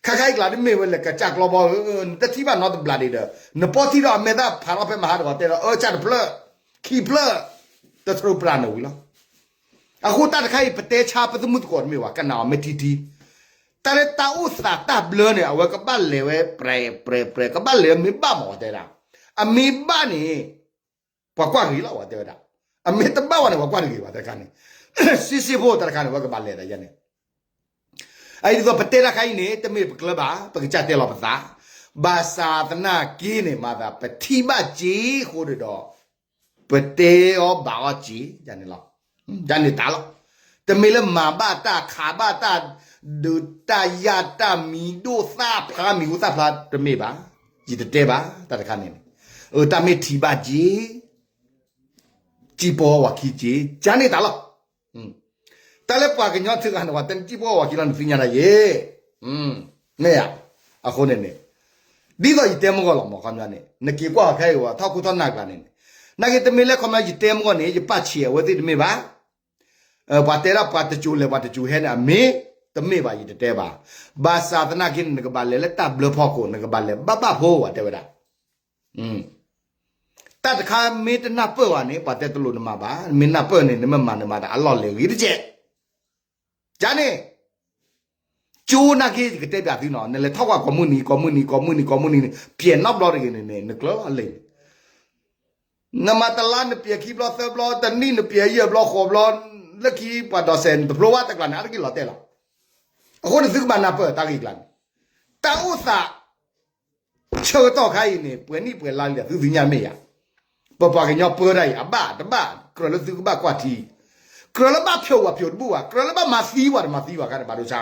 ခါခါအံၤကျါတမ့ၢ်ဝဲလဲၤကစၢ်ကျီဘီဧၢ, နတထံၣ်ဘၣ်နီတဘျးဒံးဒီး နပီထံဒီးအမဲာ်သၣ်ဖးထီၣ်ဖဲမဟါတဂီၤတဲဒီး အၢ ကၢ်တဖျၢၣ်, ခံဖျၢၣ်, တထြၢပျၢ်နဝံၤလီၤ. အဃိတၢ်တခါအံၤ ပတဲဆါပသမုၢ်သကိးတမ့ၢ်ဘၣ် ကနၣ်အီၤမ့ၢ်ထံထံ, တၢ်လၢတၢ်အိၣ်သးတၢ်ဘျၢန့ၣ် အဝဲကဘၣ်လဲၤဝဲပြဲၤပြဲၤပြဲၤ ကဘၣ်လဲၤဝဲမ့ၢ်ဘၣ်မး ပှၤတဲဝဲဒၣ်, အမ့ၢ်ဘၣ်န့ၣ် ပှၤကွၢ်ဂ့ၤလီၤ ပှၤတဲဝဲဒၣ်, အမ့ၢ်တဘၣ်ဝဲန့ၣ် ပှၤကွၢ်တဂ့ၤဘၣ် တၢ်တခါန့ၣ်, စ့စ့ဖိတၢ်တခါန့ၣ် ဝဲကဘၣ်လဲၤဒ်ယဲန့ၣ် အအံၤဒ်သိးပတဲတၢ်ခါအံၤန့ၣ် တမ့ၢ်ပကျၢၤဘၣ် ပကစၢ်တဲလီၤပသး, ဘၣ်ဆၣ်သနာ်က့န့ၣ် မၤသးပထံၣ်ဘၣ်စ့အဃိဒီး ပတဲအီၤဘၣ်အီၤစ့, ဒ်န့ၣ်လီၤ, ဒ်န့ၣ်တၢ်လီၤ, တမ့ၢ်လၢမၤဘၣ်တၢ်ခးဘၣ်တၢ် ဒုးတၢ်ယၢ်တၢ်မံၤဒိၣ်သၣ်ဖျါမံၤဟူသၣ်ဖျါတမ့ၢ်ဘၣ်, ယတတဲဘၣ် တၢ်တခါန့ၣ်, အတၢ်မ့ၢ်ထံၣ်ဘၣ်စ့ ကံၣ်ပီၣ်ဝၤခံစ့ ကန့ၣ်တၢ်လီၤ. တၢ်လၢပှၤကညီတဂၤန့ၣ် ပှၤတဲနကံၣ်ပီၣ်ဝၤခံလီၤ နသ့ၣ်ညါဒၣ်ယဲ, မ့ၢ်ဧါ, အဃိန့ၣ်န့ၣ်, ဒ်သိးယတဲမုၢ်ဂီၢ်လီၤ မ့ၢ်ခီပညီန့ၣ် နက့ၤကွၢ်အီၤခဲအံၤ ထီၣ်ခိၣ်ထီၣ်နၢ်ကျါန့ၣ်န့ၣ်, နာ်က့တမ့ၢ်လၢခီပညီယတဲမုၢ်ဂီၢ်န့ၣ် ယပာ်ဆံးအဝဲသ့ၣ်တမ့ၢ်ဘၣ် ပှၤတဲဒၣ်ပှၤတစိၤလဲၤပှၤတစိၤဟဲန့ၣ် အမ့ၢ်တမ့ၢ်ဘၣ် ယတတဲဘၣ်, ဘၣ်ဆၣ်သနာ်က့န့ၣ် နကဘၣ်လဲၤလၢတၢ်ဘျၢဖီခိၣ် နကဘၣ်လဲၤဘၣ်ဘၣ်ဖိ ပှၤတဲဝဲဒၣ်, တၢ်တခါမ့ၢ်တနၢ်ပၢၢ်ဘၣ်န့ၣ် ပှၤတဲတလိၣ်နမၤဘၣ်, မ့ၢ်နၢ်ပၢၢ်န့ၣ် နမ့ၢ်မၤနမၤတၢ်အလီၢ်လဲၤဂ့ၤတက့ၢ် ကန့ၣ်, ကၠိနာ်က့ ယကတဲပၠးသုနီၤ နလဲၤထီၣ်ကွၢ်ကိးမုၢ်နံၤ ကိးမုၢ်နံၤ ကိးမုၢ်နံၤ ကိးမုၢ်နံၤန့ၣ် ပျဲၤနီတဘျီတဂ့ၤန့ၣ်န့ၣ် နကျၢၤလီၤလံ နမၤတလါနပျဲၤခံဘျီသၢဘျီ တနံၣ်နပျဲၤယဲၢ်ဘျီဃိးဘျီ လၢခံပှၤဒိးစဲးနတဖျိဘၣ်တကျါန့ၣ် အါတက့ၢ်လီၤတဲာ်လီၤ. အဃိန့ၣ်သုကဘၣ်နၢ်ပၢၢ်တၢ်ဂ့ၢ်ကျါန့ၣ်, တၢ်အိၣ်သး ဆၢကတီၢ်ခါအံၤန့ၣ် ပှဲၤနံၣ်ပှဲၤလါလံ သုသ့ၣ်ညါမ့ၢ်ယၤ, ပပှၤကညီပၢတၢ်အံၤ အဘၣ်တဘၣ် ကြၢးလၢသုကဘၣ်ကွၢ်ထံ, ကြၢးလၢဘၣ်ဖျိးဝဲဖျိးတဘူၣ်ဘၣ် ကြၢးလၢဘၣ်မၤသံဝဲတမၤသံဝဲခါန့ၣ် ဘၣ်ဒိဆါ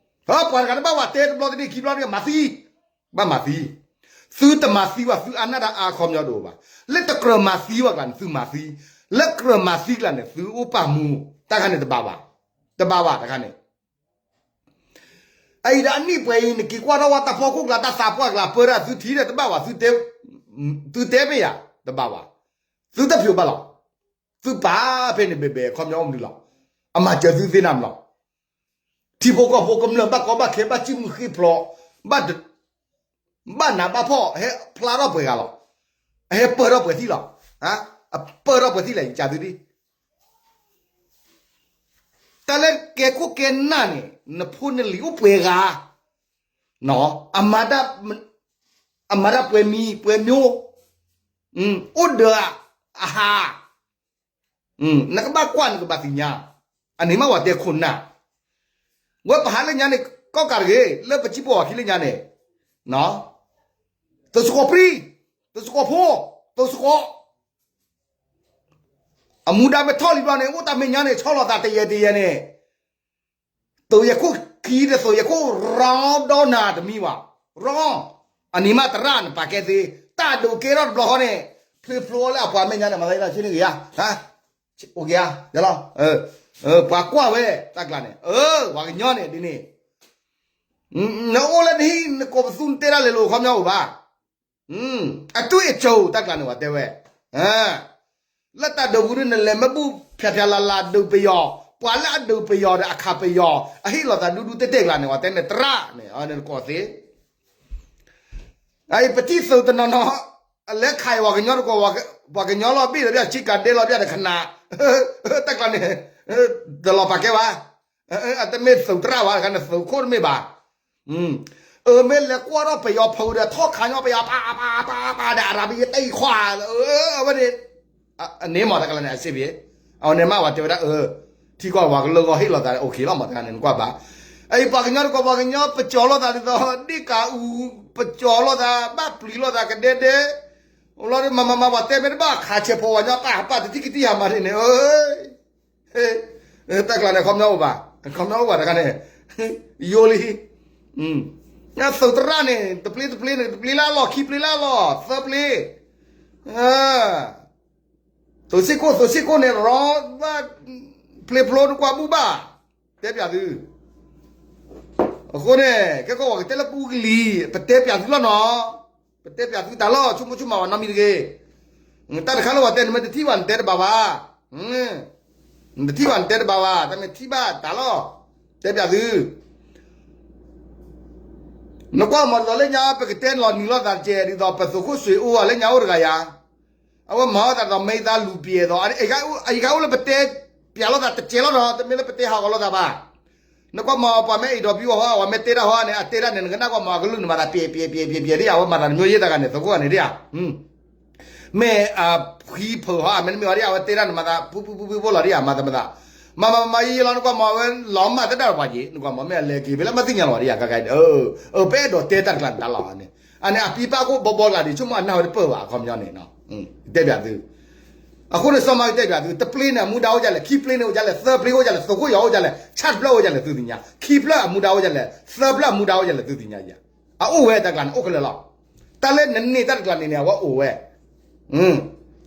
ပှၤတဂၤတဘၣ်ဝဲတဲတဘျီတနံၣ်ခံဘျီတနံၣ်မၤသံ, ဘၣ်မၤသံ, သုတမၤသံဝဲ သုအါနၢ်တၢ်အါခီပညီတအိၣ်ဘၣ်, လၢတကြၢးမၤသံဝဲကျါန့ၣ် သုမၤသံ, လၢကြၢးမၤသံကျါန့ၣ် သုအိၣ်ပာ်မူ, တၢ်ခါန့ၣ်တဘၣ်ဘၣ်, တဘၣ်ဘၣ်တခါန့ၣ် အအံၤဒီးအနံၣ်ပှဲၤအံၤ နက့ၤကွၢ်ထီၣ်ဝဲတၢ်ဖီခိၣ်ကျါ တၢ်သးပှၢ်ကျါ ပၢတၢ်သုထံၣ်ဒီးတဘၣ်ဘၣ်, သုတဲမ့ၢ်ယၤ တဘၣ်ဘၣ်, သုတဖျိးဘၣ်လီၤ, သုပာ်ဖဲန့ၣ်ဘဲဘဲ အခီပညီအိၣ်မနုၤလီၤ, အမၤစၢၤသုသ့နၤမလီၤ, ထံဖိကီၢ်ဖိကမျၢၢ်ဘၣ်ကီဘၣ်ခဲ ဘၣ်စံၣ်မုၢ်ဃ့ဖျိး, ဘၣ် ဘၣ်နးဘၣ်ဖှီၣ် ဟဲဖျါထီၣ်ပှဲၤဂၤလီၤ, အဟဲပၢၢ်ထီၣ်ပှဲၤထံၣ်လီၤ, အပၢၢ်ထီၣ်ပှဲၤထံၣ်လဲၣ် ယကၢ်သုဒ် တၢ်လၢကဲခိၣ်ကဲနၢ်န့ၣ် နဖိနလံၤအိၣ်ပှဲၤဂၤ, အမၤတၢ်ပှဲၤမံၤပှဲၤမၠိ, အိၣ်ဒီးအဟး, နကဘၣ်ကွၢ်နကဘၣ်သ့ၣ်ညါ, အန့ၣ်မ့ၢ်ဝဲတဲခိၣ်နၢ်, ဝဲပဟးလၢညါန့ၣ် ကီၢ်ကးတဂ့ၤ လၢပစံၣ်ပီၣ်ဝၤခံလၢညါန့ၣ်, သုးစကီးပြံ, သုးစကီးဖိ, သုးစကီး အမူဒါမ့ၢ်ထီၣ်လံဘျီန့ၣ် အိၣ်တၢ်မဲာ်ညါန့ၣ် ဆီလီၤသးတယဲၢ်တယဲၢ်န့ၣ်, သုးယဲၢ်ခိၣ်ခံဒီးသုးယဲၢ်ခိၣ် ရီဒီနၤတမံၤဘၣ်, ရီ, အန့ၣ်မးသရၣ်နပာ်ကဲသ့, တၢ်ဒုးကဲထီၣ်တဘျီဃီန့ၣ်, ဖျ့ဖျိလၢအပှၤမဲာ်ညါန့ၣ် မၤသးဒ်လဲၣ် ဆ့န့ၣ်ဂ့ၤဧါ, အိၣ်က့ၤဧါ, ပှၤကွၢ်ဝဲ တၢ်ကျါန့ၣ်, ပှၤကညီန့ၣ်ဒ်န့ၣ်, နအိၣ်လၢနဟံၣ် နကိးပသူ နတဲတၢ်လဲၤလိာ်ခီပညီအိၣ်ဘၣ် အတွေ့အကြုံ တၢ်ကျါန့ၣ် ပှၤတဲဝဲ, လၢတၢ်ဒုးပူၤဒ် နလဲၤမ့ၢ်ဘူၣ် ဖျါဖျါလၢ်လၢ် ဒုးပယီၤ, ပှၤလၢအဒုးပယီၤဒီးအခးပယီၤ အဟ့ၣ်လီၤသးဒူဒူတဲာ်တဲာ်ကျါန့ၣ် ပှၤတဲန့ၣ်သရၣ်န့ၣ် နကိးသ့, အအံၤပထံၣ်သုးတနီၤနီၤ လဲၤခးအံၤ ပှၤကညီတကိး ပှၤကညီလီၤဘ့ၣ်လီၤဘၣ် ဆ့ကၤဒဲလီၤဘၣ်ဒီးခနၣ်, တၢ်ကျါန့ၣ် တလီၤပာ်ကဲဘၣ်, အတမ့ၢ်သုးသရၣ်ဘၣ် တခါန့ၣ် သုးခိၣ်တမ့ၢ်ဘၣ် အမ့ၢ်လဲၤကွၢ်ထီၣ်ပယီၤဖုးဒီး ထီၣ်ခးညီပယီၤ ပာ်ပာ်ပာ်ပာ်ဒီး အရၤဘံယတၢ်အံၤခွါ, အဝဲန့ၣ်, အန့ၣ်မ့ၢ်တၢ်ကလၢန့ၣ် အစ့ဘ့ၣ်, အဝဲန့ၣ်မ့ၢ်ဝဲတဲဝဲဒၣ်, ထံကီၢ်ပှၤကလုာ်ဂီၢ်ဟ့ၣ်လီၤသး အိၣ်ခ့လီၤမ့ၢ်တၢ်န့ၣ် နကွၢ်ဘၣ်, အအံၤပှၤကညီတကိး ပှၤကညီပကၠီၤလိာ်သးဒ်သိး ဒ့ၣ်ကးအူ, ပကၠီၤလိာ်သး ဘၣ်ပျံၤလိာ်သးကဒဲဒဲ, လီၤမၤမၤမၤ ပှၤတဲမ့ၢ်တဘၣ်ခးဆဲးဖိဝဲညီ ပၢ်ပၢ်တထံၣ်ကထံၣ်ယၤမၤန့ၣ်န့ၣ်, တၢ်ကျါန့ၣ် ခီပညီအိၣ်ဘၣ်, ခီပညီအိၣ်ဘၣ်တခါန့ၣ်, ယိလံ, သုးသရၣ်န့ၣ် တပျ့တပျ့န့ၣ် တပျ့လၢအလီၢ် ခံပျ့လၢအလီၢ် သၢပျ့, သုးစ့ၢ်ကီး သုးစ့ၢ်ကီးန့ၣ် ရီ, ပျ့ဖျိနကွၢ်ဘူၣ်ဘၣ်, တဲပၠးသု အဃိန့ၣ် ကဲကီးဝဲကတဲလၢပူကလံၤ ပတဲပၠးသုလီၤနီၤ, ပတဲပၠးသုတၢ်လီၤ ဆိကမိၣ်ဆိကမးဝဲနီတမံၤတဂ့ၤ, တၢ်တခါလၢပှၤတဲန့ၣ် မ့ၢ်တထံၣ်ဘၣ်နတဲတဘၣ်ဘၣ်, နတထံၣ်ဘၣ်နတဲတဘၣ်ဘၣ် တၢ်မ့ၢ်ထံၣ်ဘၣ်တၢ်လီၤ, တဲပၠးသု နကွၢ်မၤဒ်သိးလၢညါ ပကတဲလီၤနံၤလိာ်သးတကဲး ဒ်သိးပသုးခိၣ်စွ့ၤအိၣ်လၢညါအိၣ်တဂၤယၤ, အဝဲမၤအီၣ်သးဒီးမ့ၢ်သးလူၤပျဲၤသိး အယံၤခါအိၣ်လၢပတဲပၠးလိာ်သးတကဲးလီၤနီၤ တမ့ၢ်လၢပတဲဟးဂီၤလိာ်သးဘၣ်, နကွၢ်မၤပှၤမ့ၢ်အ့ၣ်ဒီးပယီၤဟီ အဝဲမ့ၢ်တဲတၢ်ဟီန့ၣ် အတဲတၢ်န့ၣ် နကနၣ်ကွၢ်မၤအကလုၢ်န့ၣ် မၤသးပျဲၤပျဲၤပျဲၤပျဲၤပျဲၤဒ်ယၤ အဝဲမၤသးတမံၤယဲၢ်တဂၤန့ၣ် သုးခိၣ်ဂၤန့ၣ်ဒ်ယၤ မ့ၢ်အဖှံဖုးဟီ မ့တမ့ၢ်ဝဲဒ်ယၤ အဝဲတဲတၢ်န့ၣ် မၤသးဖုဖုဖုဖုဖိလီၤဒ်ယၤ မၤသးမၤသး, မၤမၤမၤယံာ်ယံာ်လီၤ နကွၢ်မၤဝဲလီၤမၢ်သဒၣ်ပှၤယံၤ နကွၢ်မၤမ့ၢ်အလဲၤက့ၤဖဲလၢမၤသ့ၣ်ညါလီၤ ဒ်ယၤကကဲ ပအဲၣ်ဒိးတဲတၢ်တကျါန့ၣ်တၢ်လီၤန့ၣ်, အန့ၣ်အပံပၢ်ခိၣ်ဘီဘီတကျါဒံး ဆိကမိၣ်အနၢ်ဝဲတပၢၢ်ဘၣ် အခီပညီန့ၣ်, တဲပၠးသု အဃိန့ၣ် စီၤမၤကတဲပၠးသု တပျ့န့ၣ် အမူဒါအိၣ်ဒ်လဲၣ် ခံပျ့န့ၣ်အိၣ်ဒ်လဲၣ် သၢပျ့အိၣ်ဒ်လဲၣ် သုးခိၣ်ယီၤအိၣ်ဒ်လဲၣ် ဆၣ်တဖျၢၣ်အိၣ်ဒ်လဲၣ် သုသ့ၣ်ညါ ခံဖျၢၣ်အမူဒါအိၣ်ဒ်လဲၣ် သၢဖျၢၣ်အမူဒါအိၣ်ဒ်လဲၣ် သုသ့ၣ်ညါယၤ, အအိၣ်ဝဲတၢ်ကျါန့ၣ် အိၣ်ခဲလၢာ်လီၤ, တၢ်လၢနန့ၢ်တၢ်တကျါန့ၣ်န့ၣ် အဝဲအိၣ်ဝဲ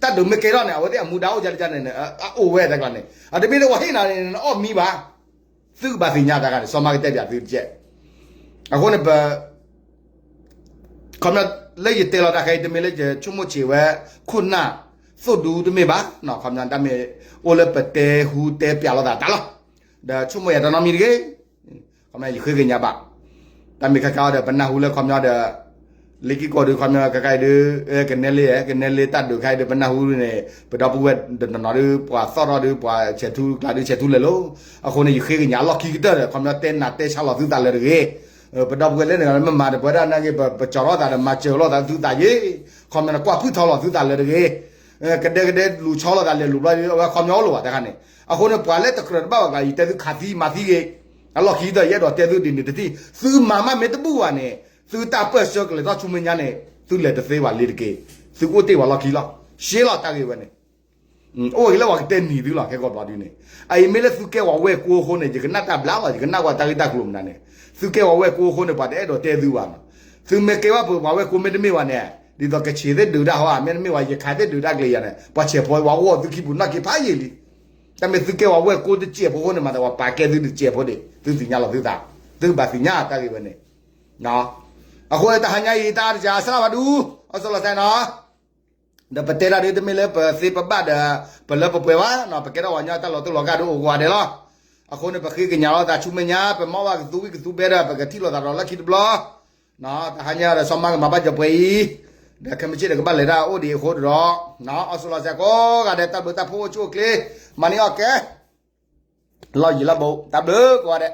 တၢ်ဒုးမ့ၢ်ကဲထီၣ်န့ၣ် အဝဲသ့ၣ်အမူဒါအိၣ်ဒ်လဲၣ်န့ၣ် အအိၣ်ဝဲတၢ်ကျါန့ၣ် အတမ့ၢ်လၢပှၤဟ့ၣ်နၤန့ၣ် နအီၣ်မံဘၣ်, သုကဘၣ်သ့ၣ်ညါတၢ်ကျါန့ၣ် စီၤမၤကတဲပၠးသုတကဲး အဃိန့ၣ်ပ ခီပညီ လၢယတဲလီၤတၢ်ခဲအံၤ တမ့ၢ်လၢယဆိကမိၣ်ဆံးဝဲ ခိၣ်နၢ် သိၣ်ဒူတမ့ၢ်ဘၣ်, ခီပညီ တၢ်မ့ၢ်အိၣ်လၢပတဲဟူတဲပၠးလိာ်သးတၢ်လီၤ, ဒီးဆိကမိၣ်ယၤတနီတမံၤတဂ့ၤ, ခီပညီ ယဃ့ကညးဘၣ်, တၢ်မ့ၢ်ခဲခါအီၤဒီး ပနၢ်ဟူလၢခီပညီဒီး လ့ၤက့ၤကီၢ်ဒုး ခီပညီ ခဲခါအံၤဒုး ကနဲလ့ ကနဲလ့တၢ်ဒုးခါအံၤဒီး ပနၢ်ဟူန့ၣ် ပဒီပုၢ်ဝဲၢ်တနီၤနီၤဒုး ပှၤသီၣ်ထီၣ်ဒုး ပှၤဆဲးထူကျါဒုး ဆဲးထူလဲၤလိၤ, အဃိန့ၣ် ယဃ့ကညးအလီၢ်ခံကတၢၢ်ဒီး ခီပညီ တဲနၤတဲဆါလီၤသုသးလၢတဂ့ၤ, ပဒီပုၢ်ဝဲၢ်လၢန့ၣ် မ့ၢ်မၤတပှဲၤဒၣ်နာ်က့ ပကၠီထီၣ်သးဒီး မၤစၢၤလိာ်သးသုသးယ့ၣ်, ခီပညီ ကွၢ်ဖုၣ်ထီလီၤသုသးလၢတဂ့ၤ, ကဒဲကဒဲလူၤဆီလိာ်သးလဲၤလူၤဘျီ အဝဲခီပညီအိၣ်လၢၤဘၣ်တခါန့ၣ်, အဃိန့ၣ် ပှၤလၢတကြၢးတဘၣ်ဘၣ်ကျါ ယတဲသုခးသံမၤသံဂ့ၤ, အလီၢ်ခံကတၢၢ် ယအဲၣ်ဒိးတဲသုဒ်န့ၣ်တထံၣ် သုမၤမးမ့ၢ်တဘူၣ်ဘၣ်န့ၣ် သုတၢ်ပၢၢ်ဆၢကလဲၤထီၣ်ဆူမဲာ်ညါန့ၣ် သုလဲၤတသ့ဘၣ်လ့ၤတက့ၢ်, သုကအိၣ်တ့ၢ်ဝဲလီၢ်ခံလီၤ, ရှဲလီၤတၢ်ဂ့ၢ်ဝဲန့ၣ် အိၣ်ဂ့ၤလၢပှၤကတဲနံၤသုလီၤ ခဲကီးဘျီဒုန့ၣ်, အအံၤမ့ၢ်လၢသုကဲဝဲဝဲၢ်ကိအဃိန့ၣ် ယကနၣ်တၢ်ဘျါလီၤ ယကနၣ်ကွၢ်တၢ်ဂ့ၢ်တၢ်ကျိၤမနုၤန့ၣ်, သုကဲဝဲဝဲၢ်ကိအဃိန့ၣ် ပှၤတအဲၣ်ဒိးတဲသုဘၣ်နီၤ, သုမ့ၢ်ကဲဝဲပှၤဝဲၢ်ကိမ့တမ့ၢ်ဘၣ်န့ၣ်, ဒ်သိးကဆံးသ့ၣ်ဒုးတၢ်ဟီ မ့တမ့ၢ်ဘၣ် ယခးသ့ၣ်ဒုးတၢ်ကျဲၤယၤန့ၣ် ပှၤဆဲးဖိပှၤအိၣ်သုခံပူၤနီၣ်က့ၤဖးယံာ်လံ, တၢ်မ့ၢ်သုကဲဝဲဝဲၢ်ကိတစဲးဖိအဃိန့ၣ် မၤသးပှၤပာ်ကဲသုတစဲးဖိဒံး သုသ့ၣ်ညါလီၤသုသး, သုကဘၣ်သ့ၣ်ညါတၢ်ဂ့ၢ်ဝဲန့ၣ် အဃိန့ၣ် တဟါညါအံၤ တၢ်အါတစှၤ စၢ်ဘၣ်ဒူ အီစၢၤလီၤစဲနီၤ, ဒီးပတဲတၢ်ဒ်တမ့ၢ်လၢပသ့ပဘၣ်ဒီး ပလၢပပှဲၤဘၣ်နီၤ, ပကဲထီၣ်ပှၤကညီတၢ်လီၤတူာ်လီၤကာ်ဒ်အိၣ်ကိးဂၤဒဲးလီၤ, အဃိန့ၣ် ပဃ့ကညးလိာ်သးဆူမဲာ်ညါ ပမၤဘၣ်ကသူဝံၣ်ကသူဘဲဒီး ပကထံၣ်လိာ်သးဒီးလၢခံတဘျီ, တဟါညါဒီး စီၤမါကမၤဘၣ်ကပှဲၤအံၤ, ဒီးခဲမုၢ်ဆ့ၣ်ဒီးကဘၣ်လဲၤတၢ်အိၣ်ဒံးအဃိဒီး, အီစၢၤလီၤစဲကိးဂၤဒဲး တၢ်ဘျုးတၢ်ဖှိၣ်အိၣ်ဆူၣ်အိၣ်ချ့, မၤန့ၢ်အီၣ်ကဲ လီၢ်ယံၤလီၢ်ဘူး တၢ်ဘျုးကိးဂၤဒဲး